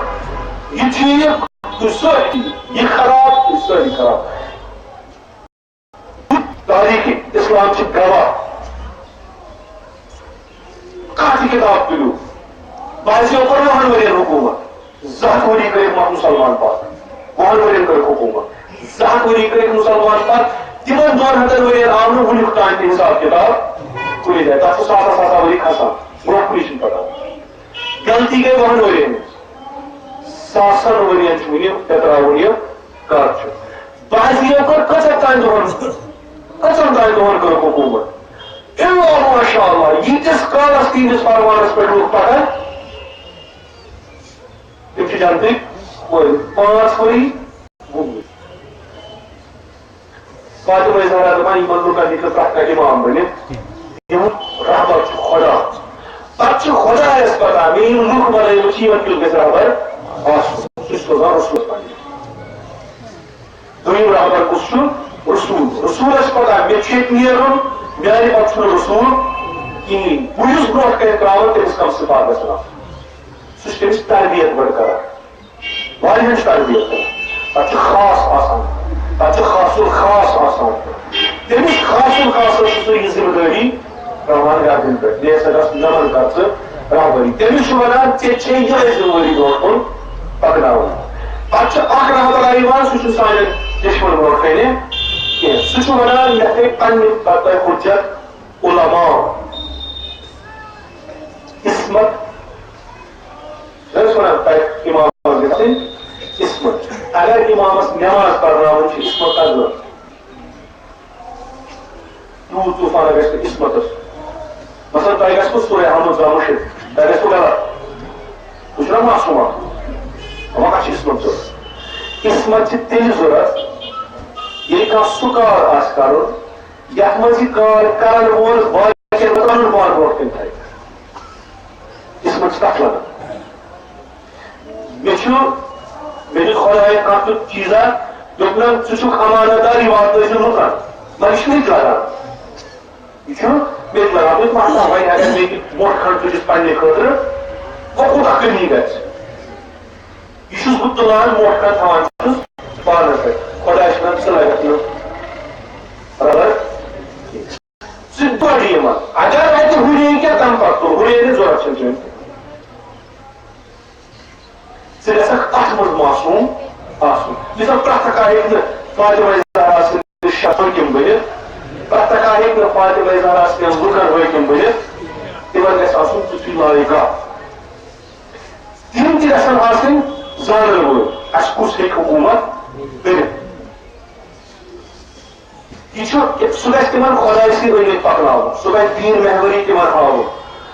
یہِ ٹھیٖک، تُہۍ سٲری، یہِ خراب، تُہۍ سٲری خراب۔ تاریخ اسلام چھِ گواہ۔ کانٛہہ تہِ کِتاب تُلِو، بہٕ حظ یِمہٕ پنٛدہَن ؤرین حکوٗمت، زٕ ہَتھ ؤری کٔرِکھ مُسلمان پتھ، وُہَن ؤرین کٔرِکھ حکوٗمت، زٕ ہَتھ ؤری کٔرِکھ مُسلمان پتھ، تِمن دۄن ہَتَن ؤرین آو نہٕ وُنیُک تام تہِ حساب کِتاب۔ کُنہِ جایہِ، تَتھ چھُ ساسا ساسا ؤری کھسان، برٛونٛہہ کُنہِ چھُنہٕ پَتہ۔ غلطی گٔے وُہَن ؤرِین ہٕنٛز۔ ساسَن ؤرِین چھُ وُنہِ پٮ۪تراوُن یہِ کَتھ چھُ۔ بعضیو کٔر کٔژَن تام دۄہَن، کٔژَن تام دۄہَن کٔرٕکھ حکوٗمت۔ اِلا ماشاء اللہ، ییٖتِس کالَس تِہِنٛدِس فرمانَس پٮ۪ٹھ لُکھ پَکَن، تِم چھِ جنتٕکۍ وٲلۍ۔ پانٛژھ ؤری، وُہ ؤری۔ فاطمہ زہرا دپان، یِمن لُکن ہیٚکہِ نہٕ پرٛٮ۪تھ کانٛہہ اِمام بٔنِتھ۔ یِہُنٛد رہبر چھُ خۄدا۔ پتہٕ چھُ خۄدایس پتہ، مےٚ یِم لُکھ بنٲومٕتۍ چھِ، یِمن کیُتھ گژھِ رہبر آسُن۔ سُہ چھُ سوزان رسول پننہِ۔ دوٚیِم رہبر کُس چھُ؟ رسول۔ رسولس چھِ پتہ، مےٚ چھُ ییٚتہِ نیرُن، میانہِ پتہٕ چھُنہٕ رسول کِہیٖنۍ۔ بہٕ یُس برونٛٹھ کنہِ ترٛاوان، تٔمِس کم صفات گژھن آسٕنۍ۔ سُہ چھُ تٔمِس تربیت گۄڈٕ کران۔ واریاہن چھُ تربیت کران۔ پتہٕ چھُ خاص آسان۔ پتہٕ چھُ خاص الخاص آسان۔ تٔمِس خاص الخاصس چھُ سُہ یہِ ذمہٕ دٲری ترٛاوان گردن پٮ۪ٹھ۔ بیٚیہِ ہسا گژھ نمن کر ژٕ رہبری۔ تٔمِس چھُ ونان، ژےٚ چھے یِہے ذمہٕ وٲری برونٛٹھ کُن پکناوٕنۍ۔ پتہٕ چھُ اکھ رہبرا یِوان، سُہ چھُ سانٮ۪ن دشمن برونٛٹھ کنہِ کینٛہہ۔ سُہ چھُ ونان، مےٚ تھٲے پننہِ پتہٕ تۄہہِ حجت علماء، عصمت۔ بہٕ چھُس ونان، تۄہہِ امامس گژھِ آسٕنۍ عصمت۔ اگر امامس نماز پرناوٕنۍ چھِ، عصمت کتھ ضروٗرت؟ تیوٗت طوٗفان گژھِ نہٕ عصمتس۔ مثلاً، تۄہہِ گژھِ نہٕ سورہ حمد زامُت شریف، تۄہہِ گژھِ نہٕ غلط۔ بہٕ چھُس نا معصوم اکھ۔ وۄنۍ کتھ چھِ عصمت ضروٗرت؟ عصمت چھِ تیٚلہِ ضروٗرت، ییٚلہِ کانٛہہ سُہ کار آسہِ کرُن، یتھ منٛز یہِ کار کرن وول باقین پنُن پان برونٛٹھ کُن تھایہِ۔ عصمت چھِ تتھ ونان۔ مےٚ چھُ، مےٚ دیُت خۄدایَن کانٛہہ تیُتھ چیٖزا، دوٚپنَم، ژٕ چھُکھ امانت دار، یہِ واتنٲیزِ لُکن۔ مگر یہِ چھُ مےٚ تہِ لگان۔ یہِ چھُ مےٚ تہِ لگان۔ بہٕ تہِ وَنہٕ وۄنۍ اگر مےٚ تہِ موٚٹ کھنٛڈ تُجِس پننہِ خٲطرٕ، وۄنۍ کوٗتاہ کٔمی گژھِ؟ یہِ چھُس بہٕ تُلان، موٚٹ کھنٛڈ تھاوان چھُس پانَس پٮ۪ٹھ۔ خۄداے چھُ وَنان، ژٕ لَگَکھ نہٕ رَلَر۔ ژٕ پَر یِمَن۔ اگر اَتہِ ہُرے کینٛہہ، تَمہِ پَتہٕ تُل۔ ہُرے نہٕ، ضوٚرَتھ چھَنہٕ چٲنۍ۔ ژٕ گژھکھ اَتھ منٛز معصوٗم آسُن۔ یُس زَن پرٛٮ۪تھ کانٛہہ ہیٚکہِ نہٕ فاطمہ زہرا سٕنٛدِ شخص حٲکِم بٔنِتھ، پرٛٮ۪تھ کانٛہہ ہیٚکہِ نہٕ فاطمہ زہرا سٕنٛدٮ۪ن لُکَن حٲکِم بٔنِتھ۔ تِمَن گژھِ آسُن تیُتھُے لایق۔ تِم تہِ گژھن آسٕنۍ زانَن وٲلۍ، اَسہِ کُس ہیٚکہِ حکوٗمت کٔرِتھ۔ یہِ چھُ، سُہ گژھِ تِمن خۄداے سٕنٛدۍ أنٛدۍ أنٛدۍ پکناوُن، سُہ گژھِ دیٖن محوری تِمن ہاوُن،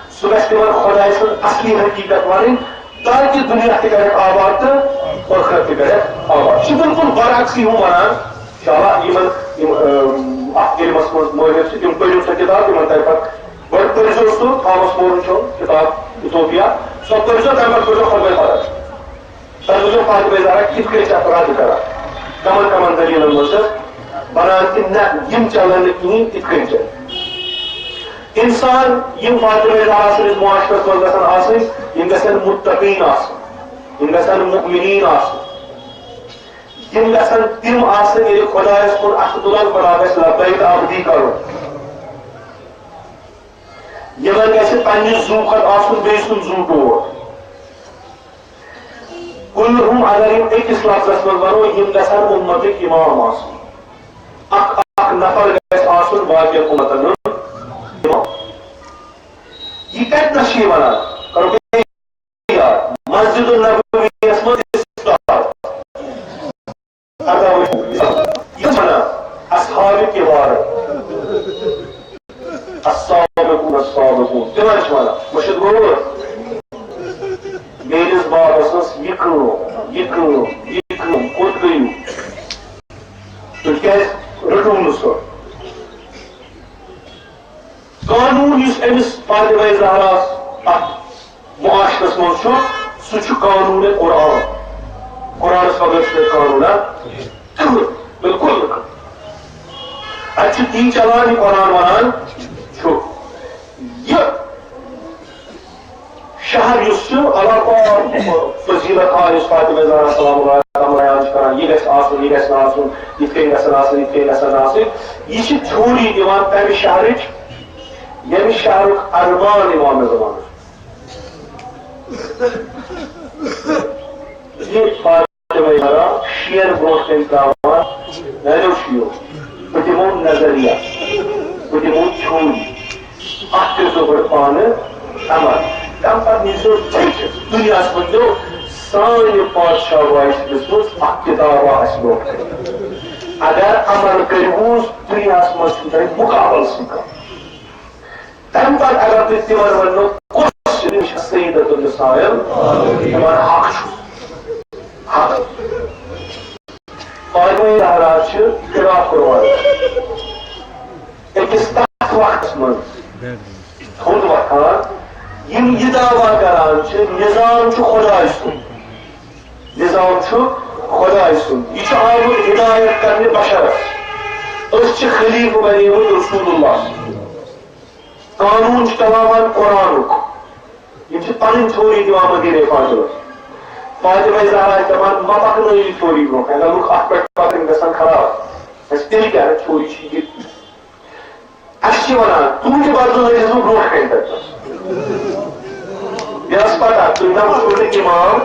سُہ گژھِ تِمن خۄداے سٕنٛز اصلی حقیٖقت وَنٕنۍ، تاکہِ دُنیا تہِ کرٮ۪کھ آباد تہٕ ٲخرت تہِ کرٮ۪کھ آباد۔ یہِ چھُ بِلکُل برعکسٕے ہُم وَنان۔ انشاءاللہ یِمن، یِم، اَم، اَتھ علمَس منٛز مٲہِر چھِ، تِم پٔرِو سۄ کِتاب، تِمن تَمہِ پَتہٕ گۄڈٕ پٔرۍزیو سُہ تھامس مورن چھُ کِتاب اِتھوپیا، سۄ پٔرۍزیو، تَمہِ پَتہٕ پٔرۍزیو خۄطبَے فرض۔ تۄہہِ وٕچھو فاطمہ زہرا کِتھ کٔنۍ چھِ اَتھ رد کران، کَمَن کَمَن دٔلیٖلَن منٛز چھِ وَنان کہِ نہ، یِم چَلَن نہٕ کِہیٖنۍ، یِتھ کٔنۍ چھِ۔ اِنسان یِم فاطمہ زہرا سٕنٛدِس معاشرَس منٛز گژھن آسٕنۍ، یِم گژھن مُتقیٖن آسٕنۍ، یِم گژھن مُؤمِنیٖن آسٕنۍ، یِم گژھن تِم آسٕنۍ، ییٚلہِ خۄدایَس کُن اَتھٕ تُلَن، خۄدا گژھِ لبیک عبدی کَرُن۔ یِمَن گژھِ پنٛنہِ زُو کھۄتہٕ آسُن بیٚیہِ سُنٛد زُو ٹوٹھ۔ کُلہُم اگر یِم أکِس لفظس منٛز وَنو، یِم گژھن اُمتٕکۍ اِمام آسٕنۍ۔ اکھ اکھ نفر گژھِ آسُن باقین اُمتن ہُنٛد اِمام۔ یہِ کتہِ نس چھِ یہِ وَنان؟ کرو بیٚیہِ یاد۔ مسجد النبویَس منٛز استار۔ اَرداہ ؤری۔ یہِ چھِ وَنان اصحاب کبار۔ السابقون السابقون۔ تِمن چھِ وَنان، مُرشِد گوٚو؟ میٲنِس بابس ٲس یہِ کٲم، یہِ کٲم، یہِ کٲم، کوٚت گٔیِو؟ تُہۍ کیٛازِ رٔٹِو نہٕ سُہ؟ قانوٗن یُس أمِس فاطمہ زہراہَس اَتھ معاشرس منٛز چھُ، سُہ چھُ قانوٗن قرآن۔ قرآنس بغٲر چھُنہٕ قانوٗن، ہا؟ کٕہٕنۍ، بِلکُل نہٕ کٕہٕنۍ۔ اَتہِ چھُ تی چلان، یہِ قرآن وَنان چھُ۔ یہِ شہر یُس چھُ، اللہ پاک فضیلت آ یُس فاطمہ زہرا سلام اللہ علیہا بیان چھِ کران، یہِ گژھِ آسُن، یہِ گژھِ نہٕ آسُن، یِتھ کٔنۍ گژھن آسٕنۍ، یِتھ کٔنۍ گژھن آسٕنۍ۔ یہِ چھِ تھیوری دِوان تَمہِ شہرٕچ، ییٚمہِ شہرُک ارمان امام اعظمَن۔ یہِ فاطمہ زہرا شِیَن برونٛٹھ کَنہِ ترٛاوان، میٛانیو شِیو، بہٕ دِمو نظریہ، بہٕ دِمو تھیوری۔ اَتھ کٔرۍزیو گۄڈٕ پانہٕ عمل۔ تَمہِ پَتہٕ نیٖزیو ٹھیٚکہِ دُنیاہَس منٛز دیو سانہِ پادشاہ وایِس منٛز اَکھ کِتاب آسہِ برونٛہہ کَنہِ۔ اگر عمل کٔرِوُس، دُنیاہَس منٛز چھُنہٕ تۄہہِ مُقابلہٕ سۭتۍ کانٛہہ۔ تَمہِ پَتہٕ اگر تُہۍ تِمَن ؤنِو، کُس چھُ سیدۃ النساء؟ تِمَن حق چھُ۔ حق۔ فاطمہ زہرا چھِ خلاف قرآن۔ أکِس تَتھ وقتَس منٛز تھوٚد وۄتھان، یِم یہِ دعویٰ کران چھِ، نظام چھُ خۄداے سُنٛد۔ نظام چھُ خۄداے سُنٛد۔ یہِ چھُ آمُت ہدایت کرنہِ بشرس۔ أسۍ چھِ خلیفہٕ بنیمٕتۍ رسول اللہ سٕنٛدۍ۔ قانوٗن چھُ چلاوان قرآنُک۔ یِم چھِ پنٕنۍ تھیوری دِوان مدیٖنہ فاضلس۔ فاطمہ زہرا چھِ دَپان، "مہ پکنٲیِو یہِ تھیوری برونٛہہ کَنہِ، اگر لُکھ اَتھ پٮ۪ٹھ پَکن، گژھن خراب۔" اَسہِ تیٚلہِ کیٛاہ تھیوری چھِ یہِ؟ اَسہِ چھِ وَنان، تُہٕنٛدِ بدلہٕ ہٲیزیو برونٛہہ کَنہِ تَتہِ۔ مےٚ ٲس پَتہ، تُہۍ نہ وٕچھِو نہٕ اِمام،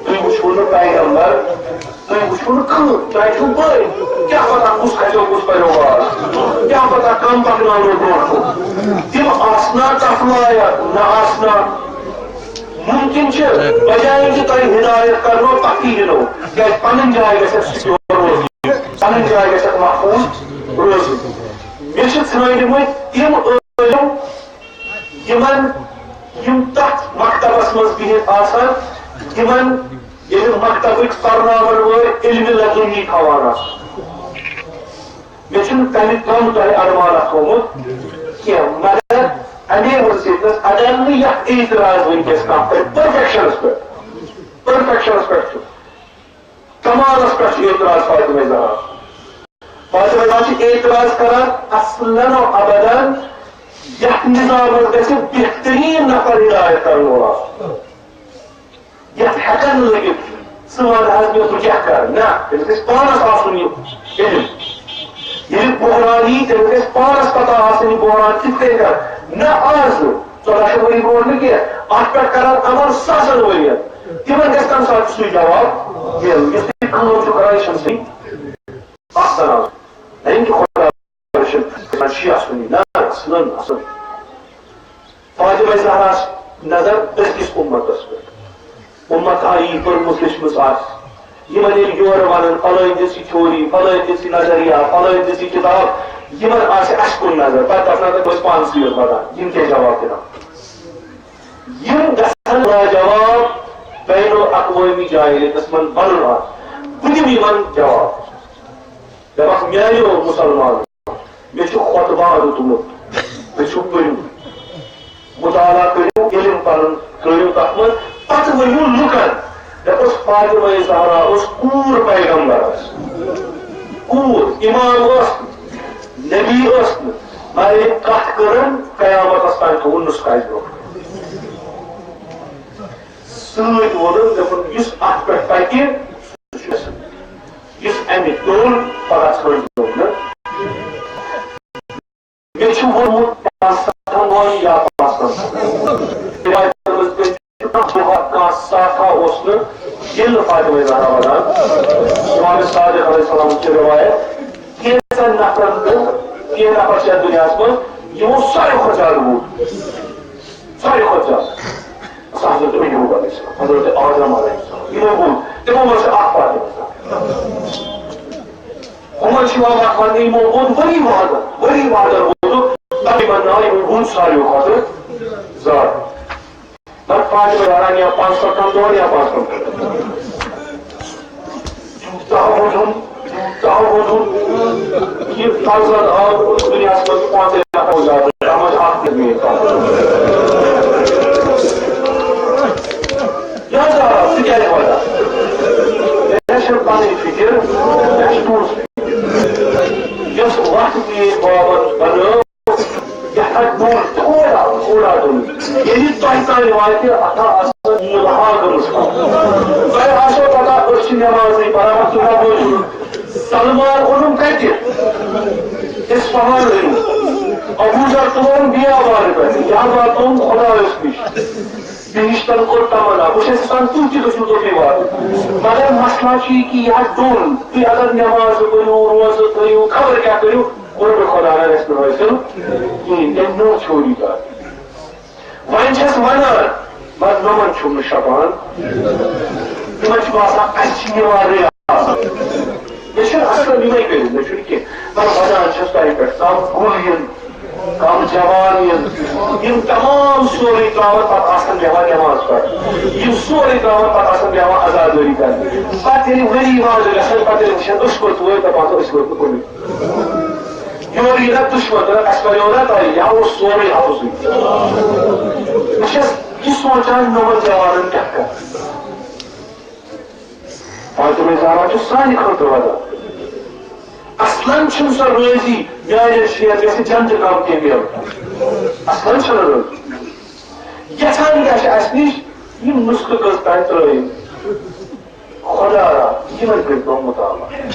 تُہۍ وٕچھِو نہٕ پیغمبر، تُہۍ وٕچھِو نہٕ کٕہٕنۍ، تۄہہِ چھُو بٔلۍ۔ کیٛاہ پَتہ کُس کھسیو، کُس پَریو باز؟ کیٛاہ پَتہ کَم پَکناونو برونٛٹھ کُن؟ تِم آسنا تَتھ لایق، نہ آسنا۔ مُمکِن چھِ، بجایہِ زِ تۄہہِ ہدایت کرنو، پَتھٕے دِنو۔ کیٛازِ پَنٕنۍ جاے گژھِ اَسہِ سِکیور روزٕنۍ، پَنٕنۍ جاے گژھِ اَسہِ محفوٗظ روزٕنۍ۔ مےٚ چھِ ژھٲنٛڈمٕتۍ تِم عٲلِم، یِمن، یِم تَتھ مکتبس منٛز بِہِتھ آسن، یِمن ییٚلہِ مکتبٕکۍ پرناون وٲلۍ علمِ لدُنی تھاوان آسن۔ مےٚ چھُنہٕ تَمہِ کم تۄہہِ عنوانہ تھوٚومُت کینٛہہ، مگر اَمے وسیٖلہٕ، اگر نہٕ یَتھ اعتراض وٕنکیٚس کانٛہہ کرِ، پٔرفیکشنس پٮ۪ٹھ، پٔرفیکشنس پٮ۪ٹھ چھُ، کمالس پٮ۪ٹھ چھُ اعتراض فاطمہ زہرا۔ فاطمہ زہرا چھِ اعتراض کران اصلاً و ابداً، یتھ نظامس گژھِ بہترین نفر ہدایت کرن وول آسُن، یتھ ہیکن لٔگِتھ، ژٕ ون حظ مےٚ بہٕ کیٛاہ کرٕ۔ نہ، تٔمِس گژھِ پانس آسُن یہِ علم۔ ییٚلہِ بحران یی، تٔمِس گژھِ پانس پتہ آسٕنۍ یہِ بحران کِتھ کٔنۍ کرٕ۔ نہ آز نہٕ، ژۄداہ شیٚتھ ؤری برونٛٹھ نہٕ کینٛہہ، اتھ پٮ۪ٹھ کران عمل ساسن ؤرین، تِمن گژھِ تمہِ ساتہٕ سُے جواب مِلُن۔ یُس تُہۍ کٲم چھِو کران، یہِ چھَنہٕ صحیح۔ اَتھ سَلام۔ نہ یِم چھِ خۄدا رٔچھِن، شِیعہ سُنی۔ نہ، اَصلًا، اَصٕل۔ فاطمہ زہراہَس نظر أزکِس اُمتَس پٮ۪ٹھ۔ اُمت آیہِ پٔرمٕژ لیچھمٕژ آسہِ۔ یِمَن ییٚلہِ یورٕ وَنان، فلٲنۍ دِژ یہِ تھیوری، فلٲنۍ دِژ یہِ نظریہ، فلٲنۍ دِژ یہِ کِتاب، یِمَن آسہِ اَسہِ کُن نظر۔ پَتہٕ دَپان، دَپان، أسۍ پانسٕے یوت وَدان۔ یِم کیٛاہ جواب دِنَو؟ یِم گژھن لاجواب بین الاقوٲمی جاہلیتس منٛز بنُن اکھ۔ بہٕ دِمہٕ یِمن جواب۔ دپکھ، میانیو مسلمانو، مےٚ چھُ خطبہ دیُتمُت، تُہۍ چھِو پٔرِو، مطالعہ کٔرِو، علم پنُن ترٲیِو تتھ منٛز، پتہٕ ؤنِو لُکن۔ دپس، فاطمہ زہرا اوس کوٗر پیغمبرس، کوٗر، امام اوس، نبی اوس نہٕ، مگر ییٚلہِ کتھ کٔرٕن، قیامتس تام تھوٚوُن نُسخہٕ اَسہِ برونٛہہ۔ سۭتۍ ووٚنُن، دوٚپُن، یُس اَتھ پٮ۪ٹھ پَکہِ، سُہ چھُ اَسہِ۔ یُس اَمہِ توٚل، پَگاہ ژھٲنٛڈ توٚل نہٕ۔ مےٚ چھُ ووٚنمُت، پانٛژھ سَتَن دۄہَن یا پانٛژھ سَتَن۔ رِوایتَن منٛز کٔمۍ چھُ کانٛہہ دۄہ، کانٛہہ ساعتھا اوس نہٕ، ییٚلہِ نہٕ فاطمہ زہرا وَدان۔ اِمام صادق علیہ السلام چھِ رِوایت، کینٛژَن نفرَن تہٕ کینٛہہ نفر چھِ یَتھ دُنیاہَس منٛز، یِمو ساروی کھۄتہٕ زیادٕ ووٚن۔ ساروی کھۄتہٕ زیادٕ۔ سُہ حضرت ایوب علیہ السلام، حضرت آدم علیہ السلام۔ یِمو ووٚن، تِمو منٛز چھِ اکھ فاطمہ زہرا۔ ہُمن چھِ یِوان وقت وننہٕ، یِمو ووٚن ؤری وادن، ؤری وادن ووٚنُکھ، تقریباً نا، یِمو ووٚن ساروی کھۄتہٕ زیادٕ۔ پتہٕ فاطمہ زہرا یا پانٛژھ سَتَن دۄہن یا پانٛژھ سَتَن۔ تیوٗتاہ ووٚنُن، تیوٗتاہ ووٚنُن، یہِ فرزند آو دُنیاہَس منٛز پانٛژَے نفر زیادٕ، تَتھ منٛز اَکھ تہِ میٛٲنۍ فرزند۔ یا زہرا، ژٕ کیٛازِ وَدان؟ مےٚ چھےٚ پَنٕنۍ فِکِر، مےٚ چھِ تُہٕنٛز فِکِر۔ یۄس وَتھ میٛٲنۍ بابَن بَنٲو، یتھ آسہِ بوٚڑ تھوڑا، تھوڑا دوٚن۔ ییٚلہِ تۄہہِ تام واتہِ، اتھ آسہِ مُلحا گٔمٕژ کتھ۔ تۄہہِ آسیو پتہ، أسۍ چھِ نٮ۪مازٕے پران، تُہۍ ما بوٗزِو؟ سلمان اوٚنُم کتہِ؟ اصفہان اوٚنُم۔ ابوٗ ذر تُلُن بیابانہٕ پٮ۪ٹھ، یہِ ہسا تُلُن خۄدایس نِش۔ بہشتن کوٚر تمنا، بہٕ چھَس یژھان تُہۍ تہِ گٔژھِو توٚتُے واتٕنۍ۔ مگر مسلہٕ چھُ یہِ کہِ یہِ آسہِ دوٚن۔ تُہۍ اگر نٮ۪مازٕ پٔرِو، روزٕ تھٲیِو، خبر کیٛاہ کٔرِو، قرب خدا نہ گژھِ نہٕ حٲصِل کِہیٖنۍ، تٔمۍ نیوٗ ژھوٚرُے گرٕ۔ وۄنۍ چھَس وَنان، مگر نوٚمَن چھُم نہٕ شۄپان۔ تِمَن چھُ باسان، اَسہِ چھِ یِوان رِیاضت۔ مےٚ چھُنہٕ اَصلَن یِمَے کٔرِتھ، مےٚ چھُنہٕ کینٛہہ۔ مگر وَنان چھَس تۄہہِ پٮ۪ٹھ، کَم گُل یِن، کَم جوان یِن، یِم تمام سورُے ترٛاوَن، پَتہٕ آسَن بیٚہوان نٮ۪ماز پَرنہِ۔ یِم سورُے ترٛاوَن، پَتہٕ آسَن بیٚہوان عزادٲری کَرنہِ۔ پَتہٕ ییٚلہِ ؤری واد گژھن، پَتہٕ ییٚلہِ وٕچھن، أسۍ کوٚت وٲتۍ، دَپان چھِ، أسۍ وٲتۍ نہٕ کُنُے۔ یورٕ یہِ نہ دُشمن، دَپان، اَسہِ وَنیو نہ تۄہہِ، یہِ ہا اوس سورُے اَپُزُے۔ بہٕ چھَس یہِ سونٛچان، نوٚمَن جوانَن کیٛاہ کَرٕ۔ فاطمہ زہرا چھُ سانہِ خٲطرٕ وَدان۔ اَصلَن چھُنہٕ سۄ رٲضی، میٛانٮ۪ن شِیَن گژھِ جنتہٕ کَم کینٛہہ میلُن۔ اَصلَن چھَنہٕ رٲضی۔ یَژھان کیٛاہ چھِ اَسہِ نِش؟ یِم نُسخہٕ کٔژ تام ترٛٲوِتھ۔ خۄدایا، یِمَن کٔرۍ تو مُطالعہ۔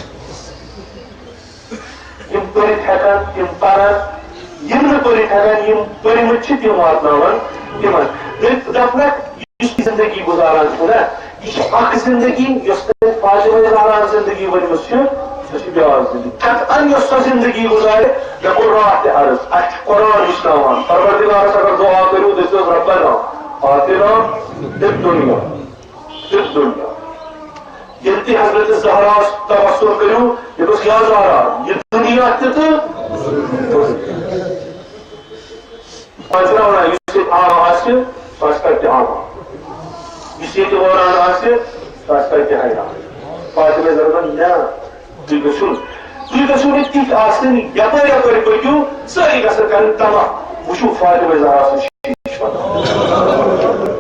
یِم پٔرِتھ ہٮ۪کَن، تِم پَرَن۔ یِم نہٕ پٔرِتھ ہٮ۪کَن، یِم پٔرۍمٕتۍ چھِ، تِم واتناوَن تِمَن۔ بیٚیہِ دَپنَکھ، یُس یہِ زِندگی گُزاران چھُ نا، یہِ چھِ اَکھ زِندگی، یۄس تۄہہِ فاطمہ زہرا ہٕنٛز زِندگی ؤنمٕژ چھِ، سۄ چھِ بیٛاکھ زِندگی۔ قطعاً یۄس سۄ زِندگی گُزارِ، مےٚ کوٚر راتھ تہِ عرض، اَسہِ چھُ قرآن ہیٚچھناوان۔ پروردگارَس اگر دُعا کٔرِو، دٔپۍزیوس، ربنا آتنا فی الدنیا۔ تیُتھ دُنیا۔ ییٚلہِ تہِ حضرت زہراہَس تبصُر کٔرِو، یہِ گوٚژھ یا زہرا، یہِ دُنیا تہِ تہٕ پانٛژھ وَنان، یُس ییٚتہِ آب آسہِ، سُہ آسہِ تَتہِ تہِ آب۔ یُس ییٚتہِ وٲران آسہِ، سُہ آسہِ تَتہِ تہِ حیران۔ فاطمہ زہرا دوٚپُن، نہ، تُہۍ گٔژھِو، تُہۍ گٔژھِو نہٕ تِتھۍ آسٕنۍ، یَپٲرۍ یَپٲرۍ پٔکِو، سٲری گژھن کَرٕنۍ تماہ، وٕچھِو فاطمہ زہرا سُنٛد شیٖش پَتہٕ۔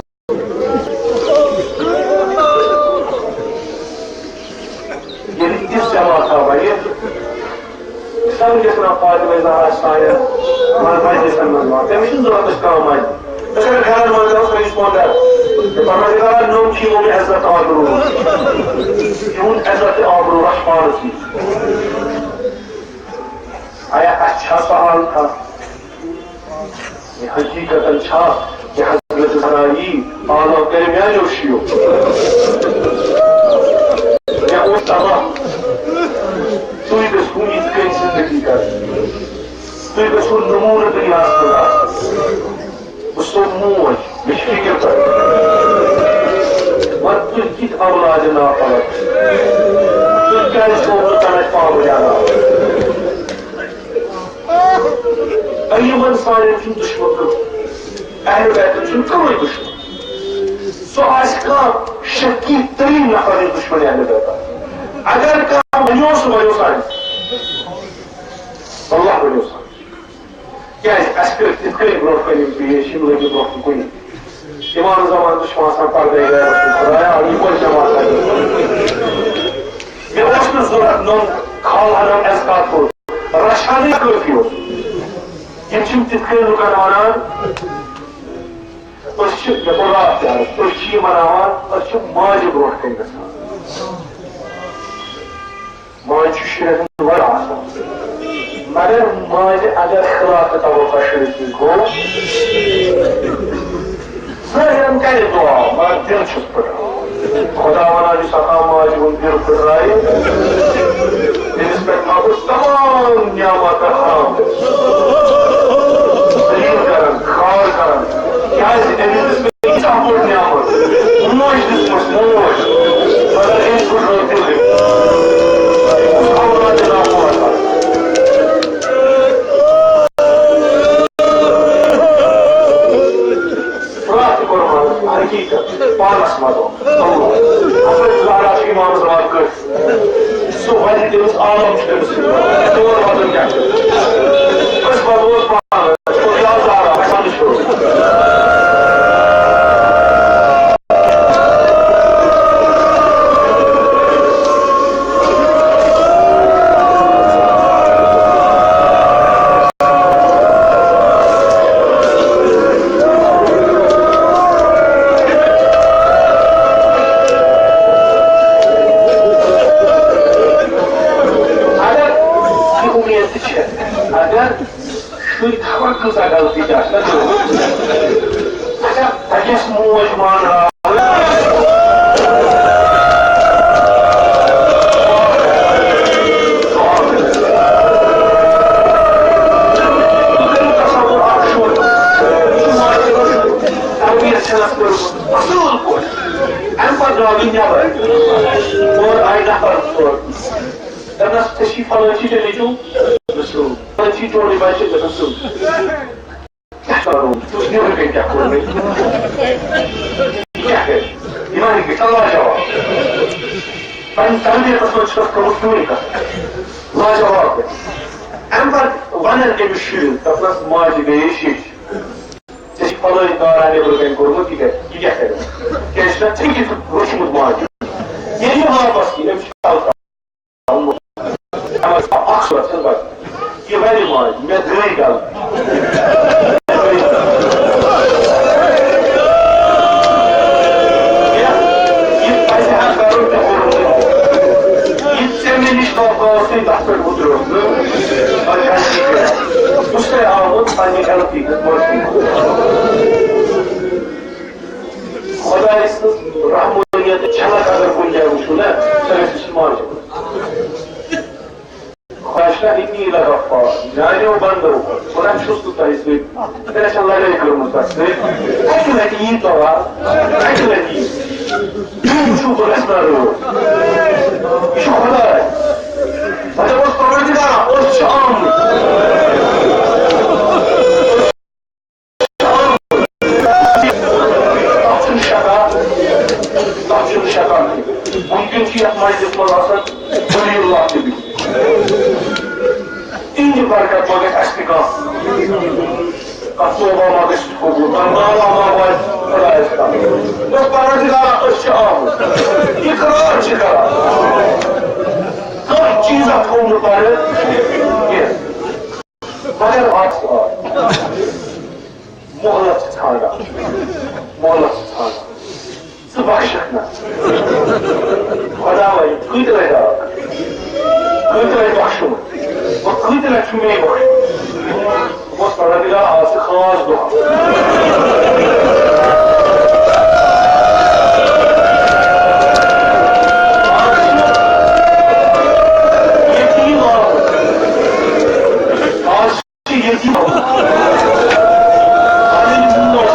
ییٚلہِ تِژھ جماعت آو وۄنۍ، سمجھس نا فاطمہ زہرا سانٮ۪ن مجلسن منٛز یِوان، تٔمِس چھُنہٕ ضروٗرت أسۍ کانٛہہ مجلس۔ أسۍ اگر گرن منٛز گژھو، أسۍ چھِ پونٛدر۔ پروردگارا، نوٚم چھُ یِمو مےٚ عزت آبروٗ۔ یِہُنٛد عزت تہٕ آبروٗ رَچھ پانَس نِش۔ آیا اَسہِ چھا سُہ حال کانٛہہ؟ یہِ حقیقتاً چھا کہِ حضرت زہرا یی عالم کرِ میانیو شیو؟ مےٚ اوس تباہ۔ تُہۍ گٔژھِو یِتھ کٔنۍ زندگی کرٕنۍ۔ تُہۍ گٔژھِو نموٗنہٕ دُنیاہَس منٛز آسٕنۍ۔ بہٕ چھُسو موج، مےٚ چھِ فِکر تۄہہِ۔ وۄنۍ تُہۍ کِتھ اولادِ ناپلد؟ تُہۍ کیٛازِ چھِو نہٕ تَنَے پاورِ علاوٕ؟ أے یِمن سارنٕے چھُنہٕ دُشمن کٕہٕنۍ۔ اہل بیتن چھُنہٕ کٕہٕنۍ دُشمن۔ سُہ آسہِ کانٛہہ شکی تریٖن نفر یُس دُشمن اہل بیت آسہِ۔ اگر کانٛہہ ونیو، سُہ ونیو سانہِ۔ واللہ ونیو سانہِ۔ کیازِ؟ اَسہِ کٔرۍ تِتھ کٔنۍ برونٛٹھ کَنہِ یِم پیش، یِم لٔگۍ نہٕ برونٛہہ کُن کُنہِ۔ امام زمان تہِ چھُ آسان پردے غیبس منٛز، خدایا، یہِ کۄس جماعت آسہِ؟ مےٚ اوس نہٕ ضوٚرتھ نوٚن کھالہٕ ہنن اذکار کوٚر۔ رچھانٕے کٲفی اوس۔ یِم چھِ تِتھ کٔنۍ لُکن وَنان، أسۍ چھِ، مےٚ کوٚر راتھ تہِ عرض، أسۍ چھِ یہِ مَناوان، أسۍ چھِ ماجہِ برونٛٹھ کَنہِ گژھان۔ ماجہِ چھُ شُرٮ۪ن ہُنٛد وَڑٕ آسان۔ مگر ماجہِ اگر خلاف توقع شُرِس نِش گوٚو، ظٲہِرَن کَرِ دُعا، مگر دِل چھُس پھٕٹان۔ خۄدا وَنان، یُس ہسا ماجہِ ہُنٛد دِل پھٕٹرایہِ، تٔمِس پٮ۪ٹھ تھاوٕ بہٕ تمام نعمت حرام۔ ذلیل کران، خوار کران۔ کیازِ؟ أمِس دِژ مےٚ ییٖژاہ بٔڑ نعمت۔ موج دِژمٕژ، موج۔ مگر أمۍ پھٕٹرٲو دِلٕے۔ یہِ کُس اولادِ ناپوت آسہِ؟ راتھ تہِ کوٚر منٛز حقیٖقت پانَس منٛز۔ اَصٕل زہرا چھُ اِمام زمان کٲفی۔ سُہ وَنہِ تٔمِس عالم چھُ تٔمِس سۭتۍ وَنان۔ چون وَنُن کیٛاہ چھُ؟ أسۍ وَنوس پانَس، أسۍ وَنو یا زہرا، اَسہِ وَنُن چھُ۔ اگر یہِ اُمید تہِ چھےٚ، اگر شُرۍ خبر کۭژاہ غلطی چھِ آسان کٔرمٕژ۔ اچھا، تۄہہِ کیٛاہ چھِ موج مانراوٕنۍ؟ چھِ چونٕے بچہِ، مےٚ دوٚپ، ژٕ کیٛاہ کَرو؟ ژٕ وٕچھ نیٚبرٕ کَنۍ کیٛاہ کوٚر مےٚ۔ یہِ کیٛاہ کَرِ؟ یہِ ما ہیٚکہِ گٔژھِتھ لاجواب؟ پنٕنہِ تربیتَس منٛز چھِ تَتھ کٔرمٕژ کٲم کَتھ۔ لاجواب کَتھ۔ اَمہِ پَتہٕ وَنان أمِس شُرِس، دَپنَس، ماجہِ گٔیے شیٚچھ۔ ژےٚ چھِ فلٲنۍ کارا نیٚبرٕ کَنۍ کوٚرمُت، یہِ کَرِ، یہِ کیٛاہ کَرِ؟ کیٛازِ چھُنہ ژےٚ کِتھ وٕچھمُت ماجہِ؟ ییٚلہِ یہِ واپس یی، أمِس چھُ اَکھ صورت چھَس بَد۔ یہِ وَنہِ ماجہِ، مےٚ گٔے غلطی۔ یہِ پَزِ ہا کَرُن، تہِ کوٚرُن نہٕ۔ یہِ ژےٚ مےٚ نِش وۄپرووُتھ، تَتھ پٮ۪ٹھ وُترووُتھ نہٕ۔ وۄنۍ غلطی کٔرِتھ۔ بہٕ چھُسَے آمُت پنٛنہِ غلطی ہٕنٛز معٲفی۔ خۄداے سٕنٛز رحمٲنیت جھلک اگر کُنہِ جایہِ وٕچھو نا، سۄ گژھِ سُہ ماجہِ منٛز۔ خۄداے چھُنہ انی لغفار، میانیو بندو، بہٕ نہ چھُس نہٕ تۄہہِ سۭتۍ، مےٚ نہ چھےٚ لڑٲے کٔرمٕژ تۄہہِ سۭتۍ۔ اَکہِ لٹہِ یی توار، اَکہِ لٹہِ یی۔ تُہۍ وٕچھِو بہٕ گژھٕ نہ رٲو۔ یہِ چھُ خۄداے۔ مےٚ دوٚپمَس، پروردگارا، أسۍ چھِ آمٕتۍ۔ تَتھ چھُنہٕ شکا، تَتھ چھُنہٕ شکا کینٛہہ۔ مُمکِن چھُ یَتھ مجلِس منٛز آسَن ولی اللہ تہِ بِہِتھ۔ تِہِنٛدِ برکت ما گژھِ اَسہِ تہِ کانٛہہ، کانٛہہ توبہ ما گژھِ قبوٗل، کانٛہہ دعوا ما واتہِ خۄدایَس تام۔ بس پروردگارا، أسۍ چھِ آمٕتۍ۔ اقرار چھِ کران۔ کانٛہہ چیٖزا تھوٚو نہٕ پَرٕ کینٛہہ۔ مگر آز آ۔ مۄہلت چھِ ژھانٛڈان۔ مۄہلت چھِ ژھانٛڈان۔ ژٕ بخشکھ نہ۔ خۄداوَے، کۭتۍ لَٹہِ آو؟ کۭتۍ لَٹہِ بخشُم؟ وۄنۍ کۭتۍ لَٹہِ چھُ مے بخشُن؟ دوٚپمَس، پروردگار، آز چھُ خاص دۄہ۔ آز چھُ یتیٖم آمُت۔ آز چھُ یتیٖم آمُت۔ پنٕنۍ موج۔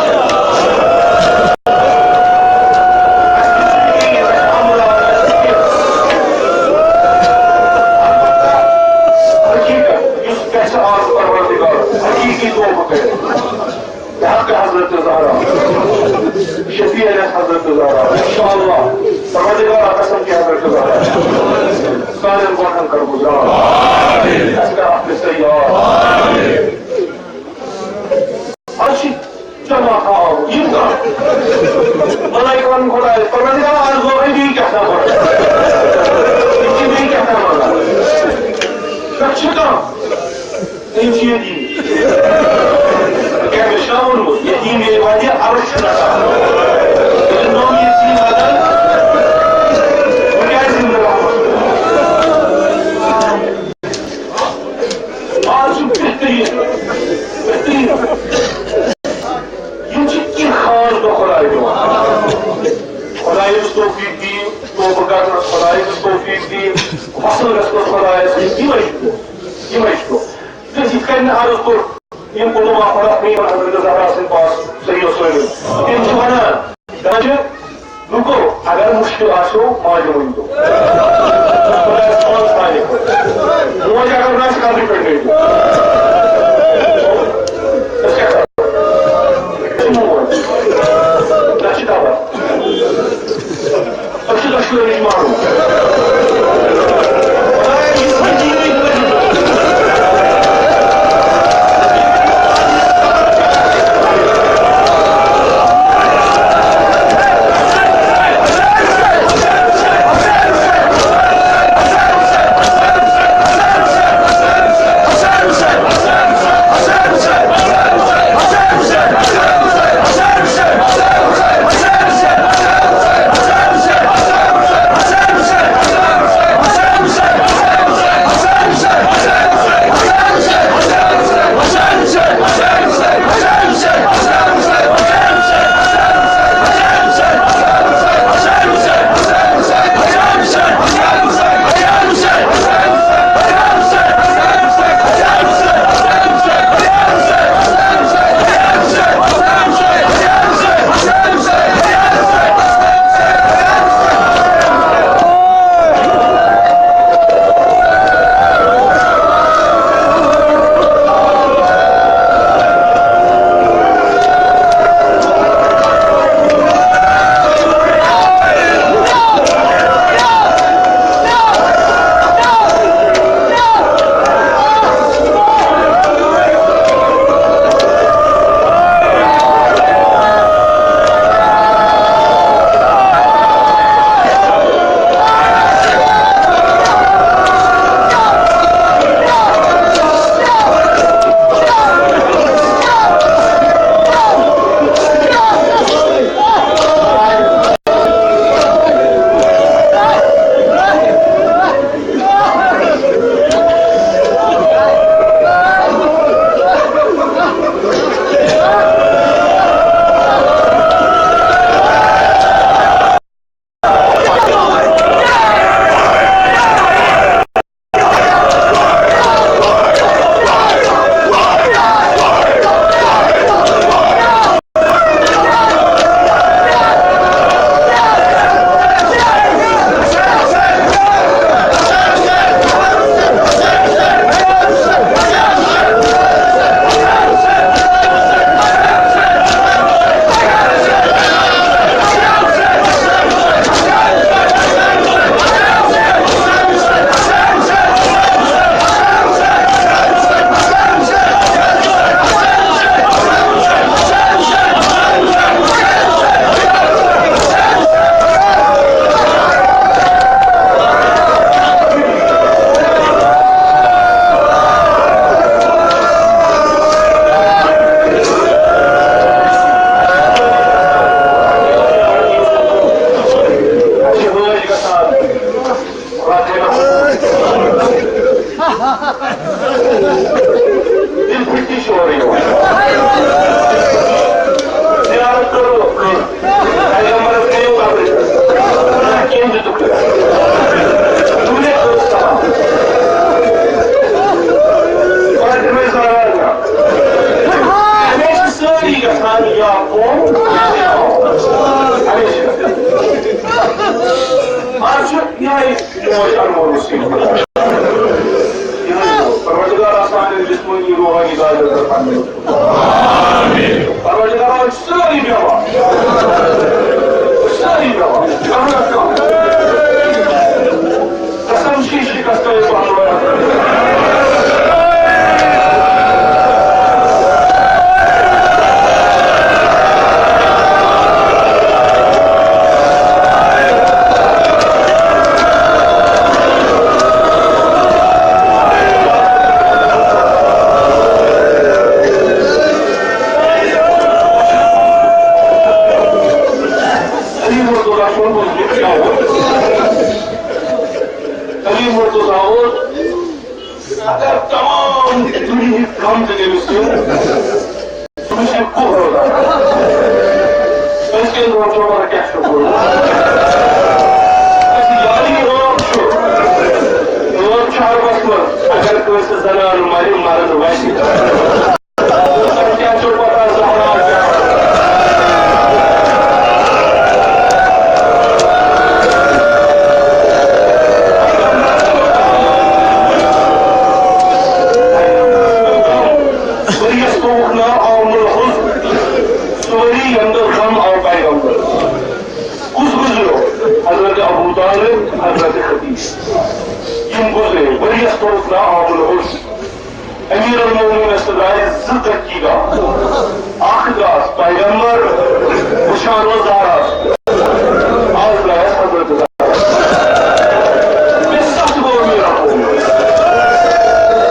اَسہِ چھُنہٕ یہِ، اَسہِ چھُ عمل آمُت، اَسہِ چھُ یہِ۔ البتہ حقیقت، یُس گژھِ آز پروردگار حقیقی توبہٕ کٔرِتھ۔ بحق حضرت زہرا، شفیع حضرت زہرا، انشاءاللہ، پروردگار قسم کی حضرت زہرا، سانٮ۪ن گۄڈَن کر گُزار، اَسہِ کر اَتھ سۭتۍ یار۔ آز چھِ جماعت آمٕژ، یِم کانٛہہ ملائکہ وَنَن خۄدایَس، پروردگار، آز گوٚو بیٚیہِ کیٛاہ تام وَنان۔ یِم چھِ بیٚیہِ کیٛاہ تام وَنان۔ نہ چھِ کانٛہہ۔ أمۍ چھِ یتیٖم۔ کیٛاہ مےٚ چھُنہ ووٚنمُت، یتیٖم ییٚلہِ وَدِ، عرش چھُ نَسان۔ ییٚلہِ نوٚم یتیٖم وَدَن، بہٕ کیٛازِ یِمہٕ نہٕ رحمت؟ آز چھُ بہتریٖن، بہتریٖن۔ یِم چھِ کینٛہہ خاص دۄہ خۄداے دِوان۔ خۄداے ییٚمِس توفیٖق دِیہِ، توبہٕ کرنَس خۄداے ییٚمِس توفیٖق دِیہِ، وصل گژھنَس خۄدایَس دِیہِ، یِمَے چھِ دۄہ، یِمَے چھِ دۄہ۔ تہٕ یِتھ کٔنۍ مےٚ عرض کوٚر، یِم علماء خۄدا پرٛٲنۍ حضرت زہرا سٕنٛدۍ پاس صحیح و سٲلِم، تِم چھِ وَنان، دَپان چھِ، لُکو، اگر مُشکِل آسیو، ماجہِ ؤنۍزیو۔ خۄدایَس پانَس تانۍ۔ موج اگر نہٕ آسہِ، قبرِ پٮ۪ٹھ گٔے۔ أسۍ کیٛاہ کَرو؟ أسۍ چھِ موج۔ نہ چھِ دَپان۔ أسۍ چھِ دۄشوٕنی مانُن۔ جسمٲنی روحٲنی دادِ پننہِ۔ پروردگار، أسۍ چھِ سٲری بیمار۔ أسۍ چھِ سٲری بیمار۔ کانٛہہ نتہٕ کانٛہہ۔ قسم چھِ شکست پنُن۔ علی مرتضیٰ چھُ ووٚنمُت، یہِ کیٛاہ اوس؟ علی مرتضیٰ اوس، اگر تمام دُنیہٕکۍ غم تہِ تٔمِس یِن، تٔمِس چھِ کُہر روزان۔ أزکٮ۪ن دۄہَن چھُ وَنان کیٛاہ چھُ کوٚرمُت۔ اَسہِ یادٕے رٲتھ چھُ، رٲتھ چھُ عربَس منٛز، اگر کٲنٛسہِ زنان مَرِ، مرد وَسہِ۔ تۄہہِ کیٛاہ چھو پَتہ زہرا کیٛاہ؟ ؤریَس تھوٚوُکھ ناو عام الحزن، سُہ ؤری ییٚمہِ دۄہ غم آو پیغمبرس۔ کُس گُزریو؟ حضرت ابو طالب، حضرت خدیجہ۔ یِم گُزرے، ؤریَس تھوٚوُکھ ناو عام الحزن۔ امیر المومنینس درٛایہِ زٕ دقیقہ۔ اکھ درٛاس پیغمبر، وٕچھان اوس زہراہس۔ آز درٛایس حضرت زہرا۔ مےٚ سخ گوٚو امیر المومنین۔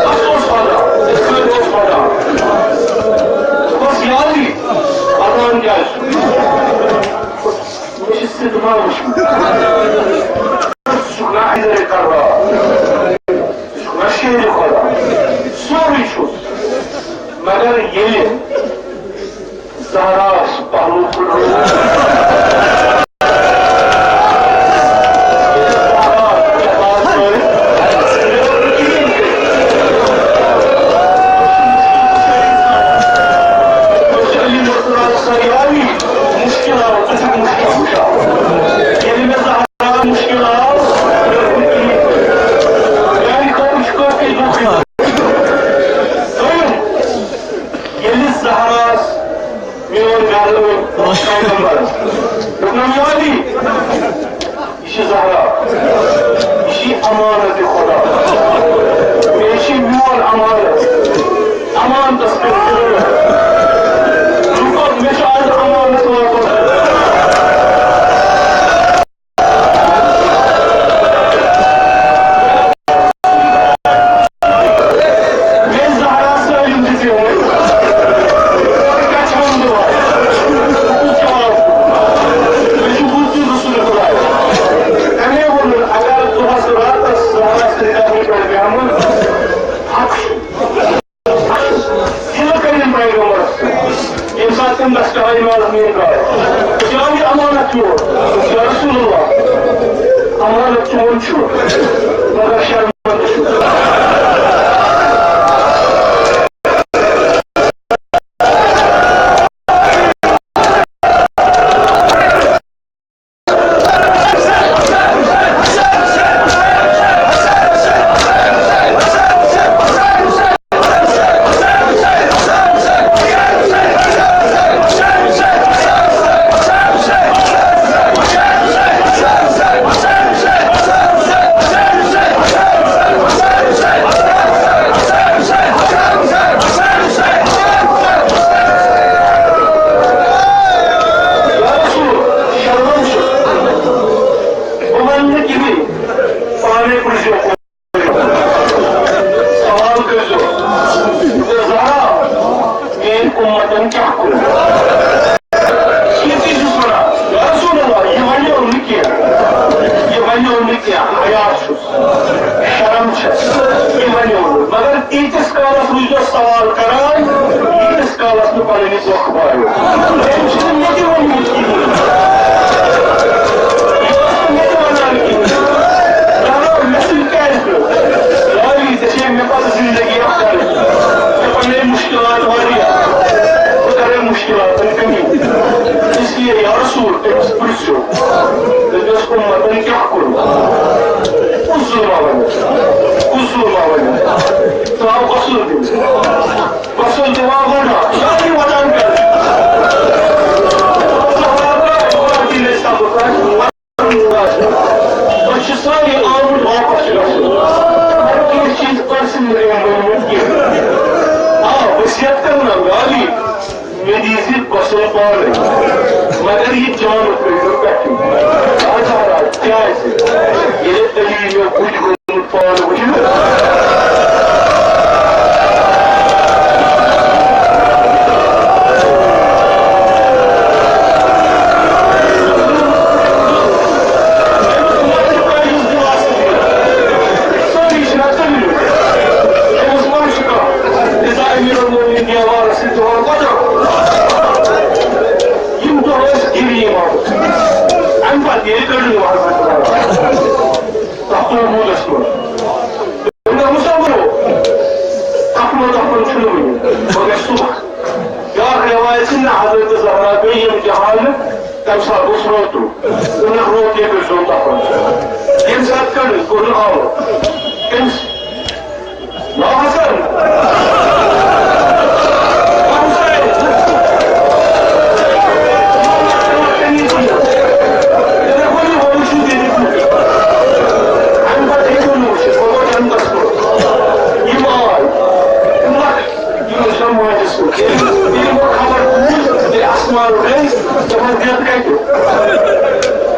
اَتھ اوس پتہ، یِتھ کٔنۍ اوس پتہ۔ بس یادٕے، اذان کیٛازِ چھُ؟ مےٚ چھُ صدمہ وٕچھمُت۔ ژٕ چھُکھ نہ حیدر کرار، ژٕ چھُکھ نہ شیرِ خدا، سورُے چھُس۔ مگر ییٚلہِ زہراہَس پہلو پھُٹروو، مُشکِل آو، ژٕ چھُکھ مُشکِل وٕچھان۔ ییٚلہِ مےٚ زہرا مُشکِل آو، مےٚ دوٚپ نہٕ کِہیٖنۍ۔ میٛانہِ خٲطرٕ چھُ کٲفی دُکھ یہِ۔ دوٚیُم، ییٚلہِ زہراہَس میون گرٕ اوٚن پیغمبرَس، دوٚپنَم، یادی، یہِ چھِ زہرا، یہِ چھِ امانت خدا۔ مےٚ چھِ میون امانت، امانتس پٮ۪ٹھ ضروٗرت۔ لُکو، مےٚ چھُ آز امانت واپس۔ مےٚ زہرا سٲلِم دِژ یِمَے۔ کَتہِ چھَم دُعا؟ بہٕ کُس جواب دِمہٕ؟ مےٚ چھُ بوٗزمُت رسول خدایَس۔ تَمے ووٚنُن، اگر دۄہَس راتَس زہرا سٕنٛدِ قبرِ پٮ۪ٹھ بیٚہمُن، حق چھُ۔ یہِ نہٕ کٔرِن پیغمبرَس۔ ییٚمہِ ساتہٕ تِم دَستہٕ عمارَس منٛز درٛاے۔ جان یہِ امانت چھُ، یا رسول اللہ، امانت چون چھُ، مگر شرمندٕ چھُ۔ یا رسول، شرمن چھُس۔ بہٕ وَنہٕ نہٕ کِہیٖنۍ، پانے پرٛژھزیو۔ سوال کٔرۍزیو، زہرا، میٛٲنۍ اُمتن کیٛاہ کوٚر؟ یہِ تہِ چھُس وَنان، یا رسول اللہ، یہِ وَنیو نہٕ کینٛہہ، یہِ وَنیو نہٕ کینٛہہ، حیا چھُس، شرم چھَس، یہِ وَنیو نہٕ۔ مگر تیٖتِس کالس روٗزیو سوال کران، ییٖتِس کالس نہٕ پنٕنۍ دۄکھ بایو۔ أمۍ چھُنہٕ مےٚ تہِ ووٚنمُت کِہیٖنۍ۔ یہِ اوس نہٕ مےٚ تہِ وَنان کِہیٖنۍ۔ زہرا، مےٚ سۭتۍ کیٛازِ پیوٚو؟ یاری، ژےٚ چھے مےٚ پَتہٕ زندگی اکھ کَرٕنۍ۔ مےٚ پَنٕنۍ مُشکِلات واریاہ۔ بہٕ کَرے مُشکِلاتَن کمی۔ اس لیے یا رسول، تٔمِس پرٛژھزیو، تٔمِس اُمتَن کیٛاہ کوٚرمُت؟ کُس ظُلما وَنیو؟ کُس ظُلما وَنیو؟ ژٕ آو غسل دِنہٕ۔ دیٖزِ قسم پانے، مگر یہِ جانہٕ ترٲوِو پٮ۪ٹھٕ۔ آ مہراز، کیٛازِ؟ ییٚلہِ علی مےٚ بُتھِ گوٚمُت پانہٕ وٕچھنہٕ۔ سٲری چھِنہ ژٔلمٕتۍ۔ أمِس ما چھُ کانٛہہ؟ اِذا أمیٖر المومنیٖن دیوارس سۭتۍ دِوان پتہٕ۔ یِم دۄہ ٲسۍ گِرِ یِوان۔ اَمہِ پتہٕ ییٚلہِ کٔڈٕن وارٕ وارٕ تَتھ توبوٗدس منٛز۔ دوٚپنَس، "مُصطفیٰ، تَپھ ما تَپھ چھُنہٕ وٕنہِ، وۄنۍ گژھِ صُبح۔" بیٛاکھ رٮ۪وایت چھِ، نہ، حضرت زہرا گٔے ییٚمہِ جہانہٕ، تَمہِ ساتہٕ اوس روتُر۔ دوٚپنَکھ، "روت ییٚتہِ ٲسۍ زیُن تَپان۔" ییٚمہِ ساتہٕ کٔڈٕن، کوٚرُن آب۔ تٔمِس، "یا حسن! یا حسین!" اَمہِ پَتہٕ ہیٚکِو نہٕ وٕچھِتھ، وۄنۍ گوٚو جنتَس کُن۔ یِم آے، تِم لَکھ یِمن چھُنہ مٲلِس کُن۔ ییٚلہِ، ییٚلہِ وۄنۍ خبر بوٗز، ییٚلہِ آسمان گٔے، دوٚپُن، "دٮ۪د کَتہِ؟"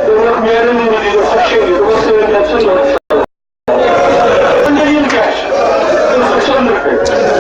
دوٚپُکھ، "میٛانہِ نوٗرِ دِنہٕ سۄ شیٚیہِ۔" دوٚپُن، "سٲنۍ دٮ۪د چھِ نوٗرِ۔" دٔلیٖل کیٛاہ چھِ؟ دوٚپُن، "سۄ چھِ أنٛدرٕ کَنہِ۔"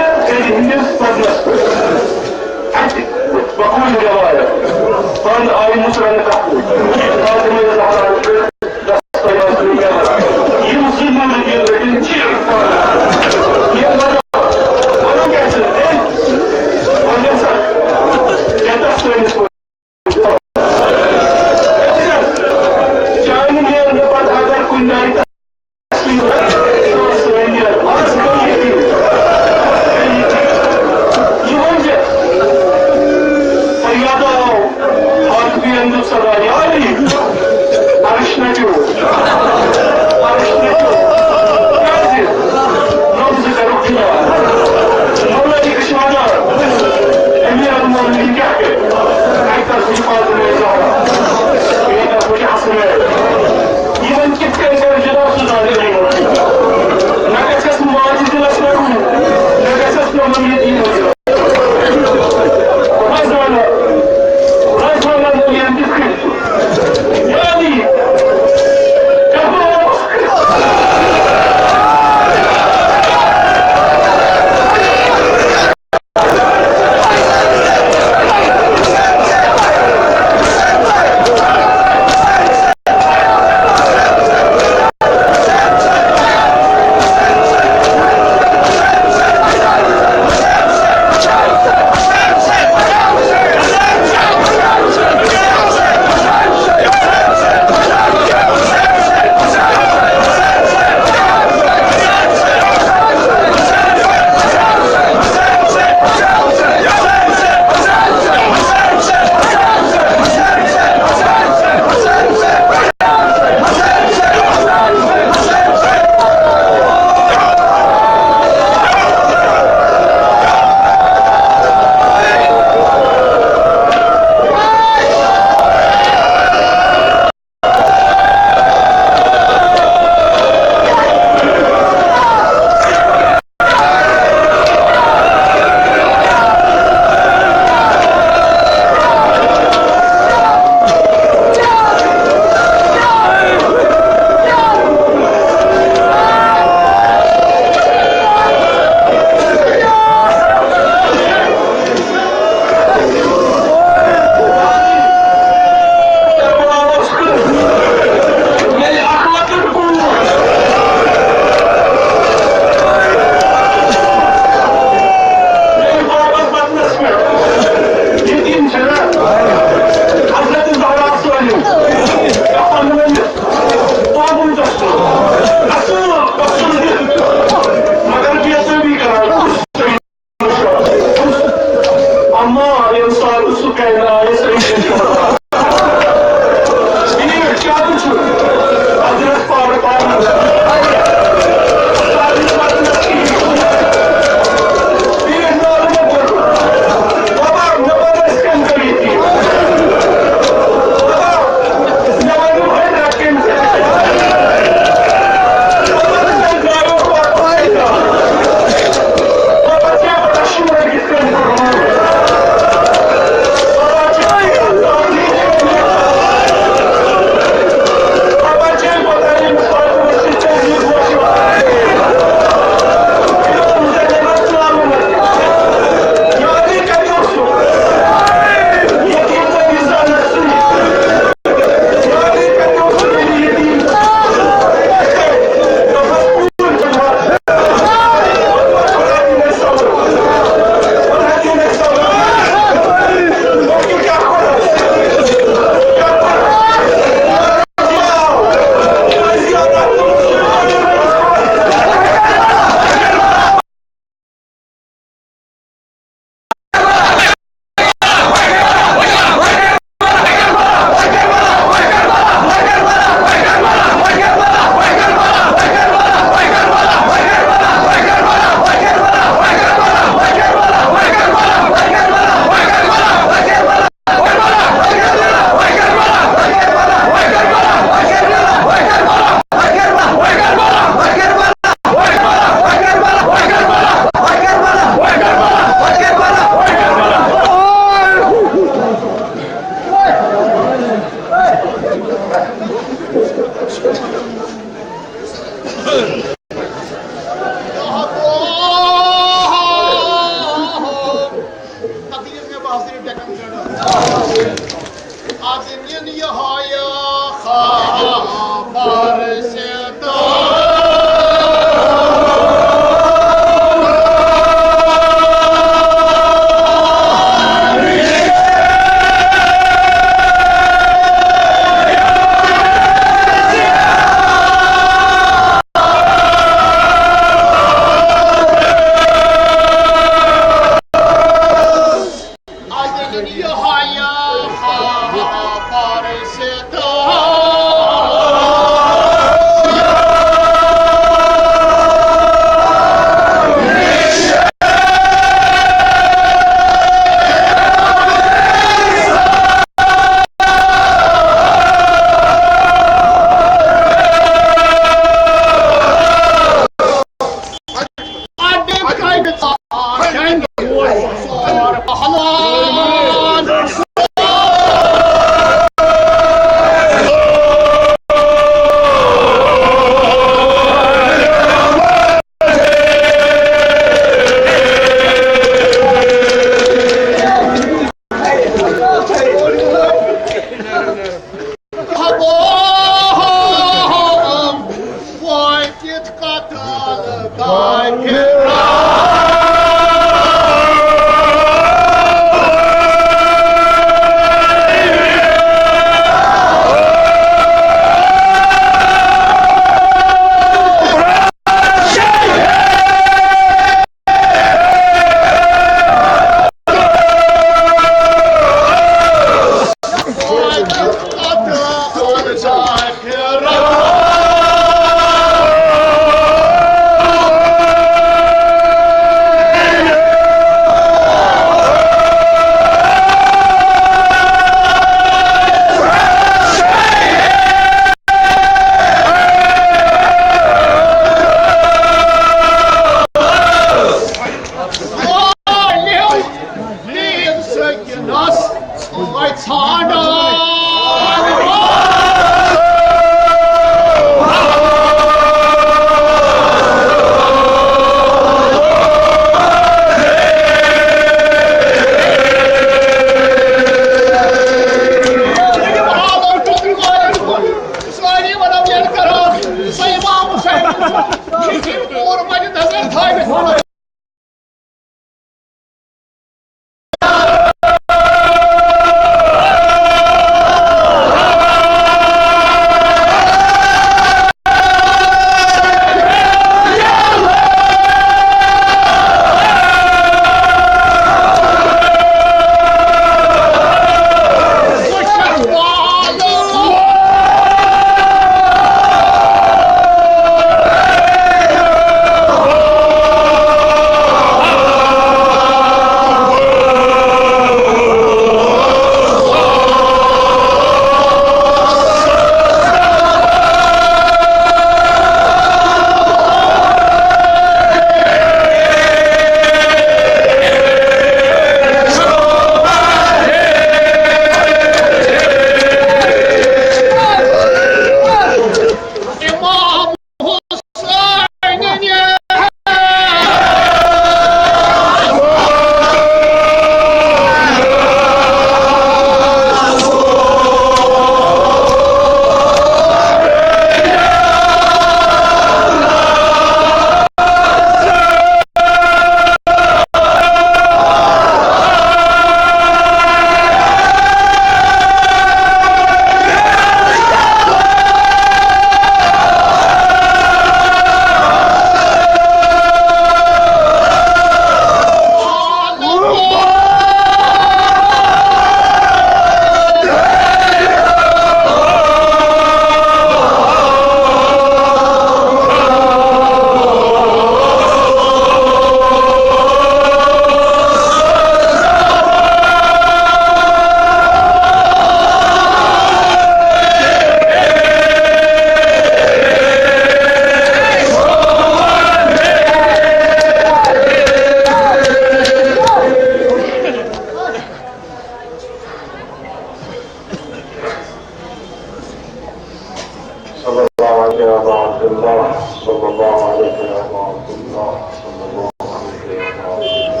صلى الله عليك يا أبا عبد الله، صلى الله عليك يا أبا عبد الله، صلى الله عليك يا أبا عبد الله.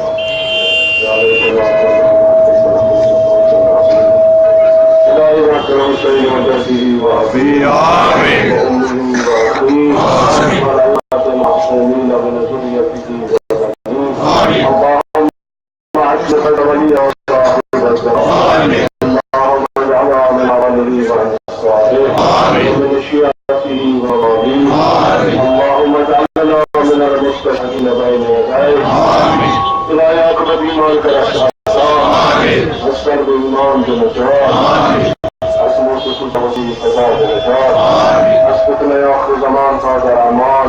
يا ليتنا كنا نعلم ما تقول. إلهي أكرم سيد وجده وأبيه آمين. وأمه وأخيه آمين. والأئمة المعصومين من ذريته وبنيه آمين. اللهم أعز خير ولي وصاحب الزمان. اللهم اجعلنا من عمله وأنصاره ومن شيعته ومواليه. اللهم اجعلنا من المستشهدين بين يديه. إلهي أكبر إيمانك الأشهاد. أسر بإيمان بنجاح. أسمو سكوت وزير فساد نجاح. أسكتنا يا أخي زمان فاز الأمان.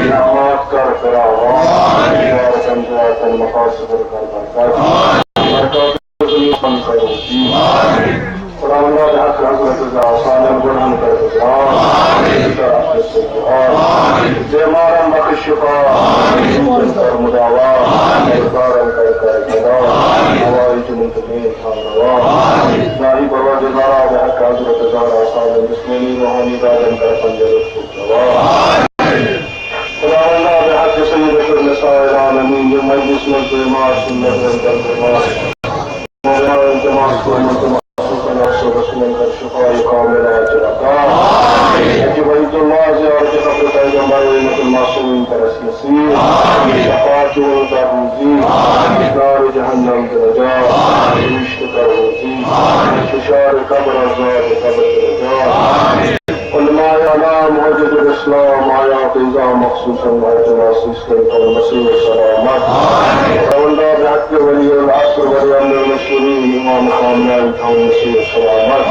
نعمات كر فراوان. تجارة أنجاز المقاصد الكربان. خداوندا، حق حضرت رضا سالم گناہن کر گزران، آمین۔ بیمارن بخش شفا، آمین۔ مریضن کر مداوا، آمین۔ مردارن کر تہٕ میٲنۍ تھاو روا۔ الٰہی پروردگارا، بحق حضرت زہرا صاحب بسمانی روحانی دادن کر پنجہ لطف روا۔ خداوندا، بحق سید النساء العالمین، یہِ مجلس منٛز بیمار سُنٛد نظرن کر بیمار۔ مولانا التماس کوٚرمُت تہٕ مخصوصاً افسر رسولن کر شفاء کاملہ عاجل عطا۔ حج بیت اللہ زیارت قبر پیغمبر ائمۃ المعصومین کر اسہِ نصیب۔ شفاعت چون کر روزی۔ نار جہنم تہٕ نجات۔ بہشت کر روزی۔ فشار قبر عذاب قبر تہٕ نجات۔ علماء اعلام، محجت الاسلام، آیات اعظام، مخصوصاً محجت الاسلام، تھاوُن نصیب سلامت۔ خداوندا، بحق ولی العصر، ولی امر المسلمین، امام خامنائی، تھاوُن نصیب سلامت۔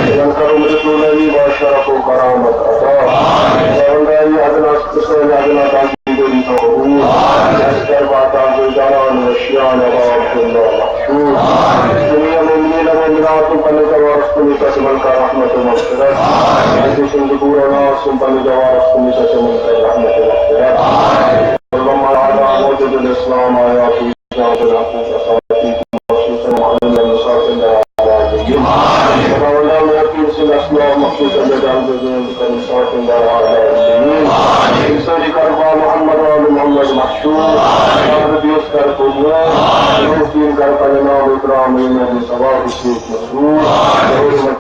یِمن کر عمر طولانی با شرف و کرامت عطا۔ خداوندا، یہ ادنا، سٲنۍ ادنا تاجدٲری تھاو قبول۔ اَسہِ کر با تاج جانان و شیان ابا عبداللہ مخصوص۔ جميع المؤمنين والمؤمنات پننِس جوارس کُن ییٖتیٛاہ تِمن کر رحمت و مغفرت۔ اَسہِ سٕنٛدِ پوٗرٕ ناو سُنٛد پننِس جوارس کُن ییٖتیٛاہ تِمن کر رحمت و مغفرت۔ اللهم على موجب الإسلام آيات الإسلام بالحقوق أساتذة مخصوصا معلم المساكين العالمين۔ خداوندا، محبین سٕنٛدۍ اسماء مخصوصا بجان بزرگ کر مساکین العالمین۔ سٲری کر با محمد وآل محمد مشہوٗر۔ قبر دیس کر قبول۔ محبین کر پننہِ نام اکرام نبی ثواب شیخ مسرور۔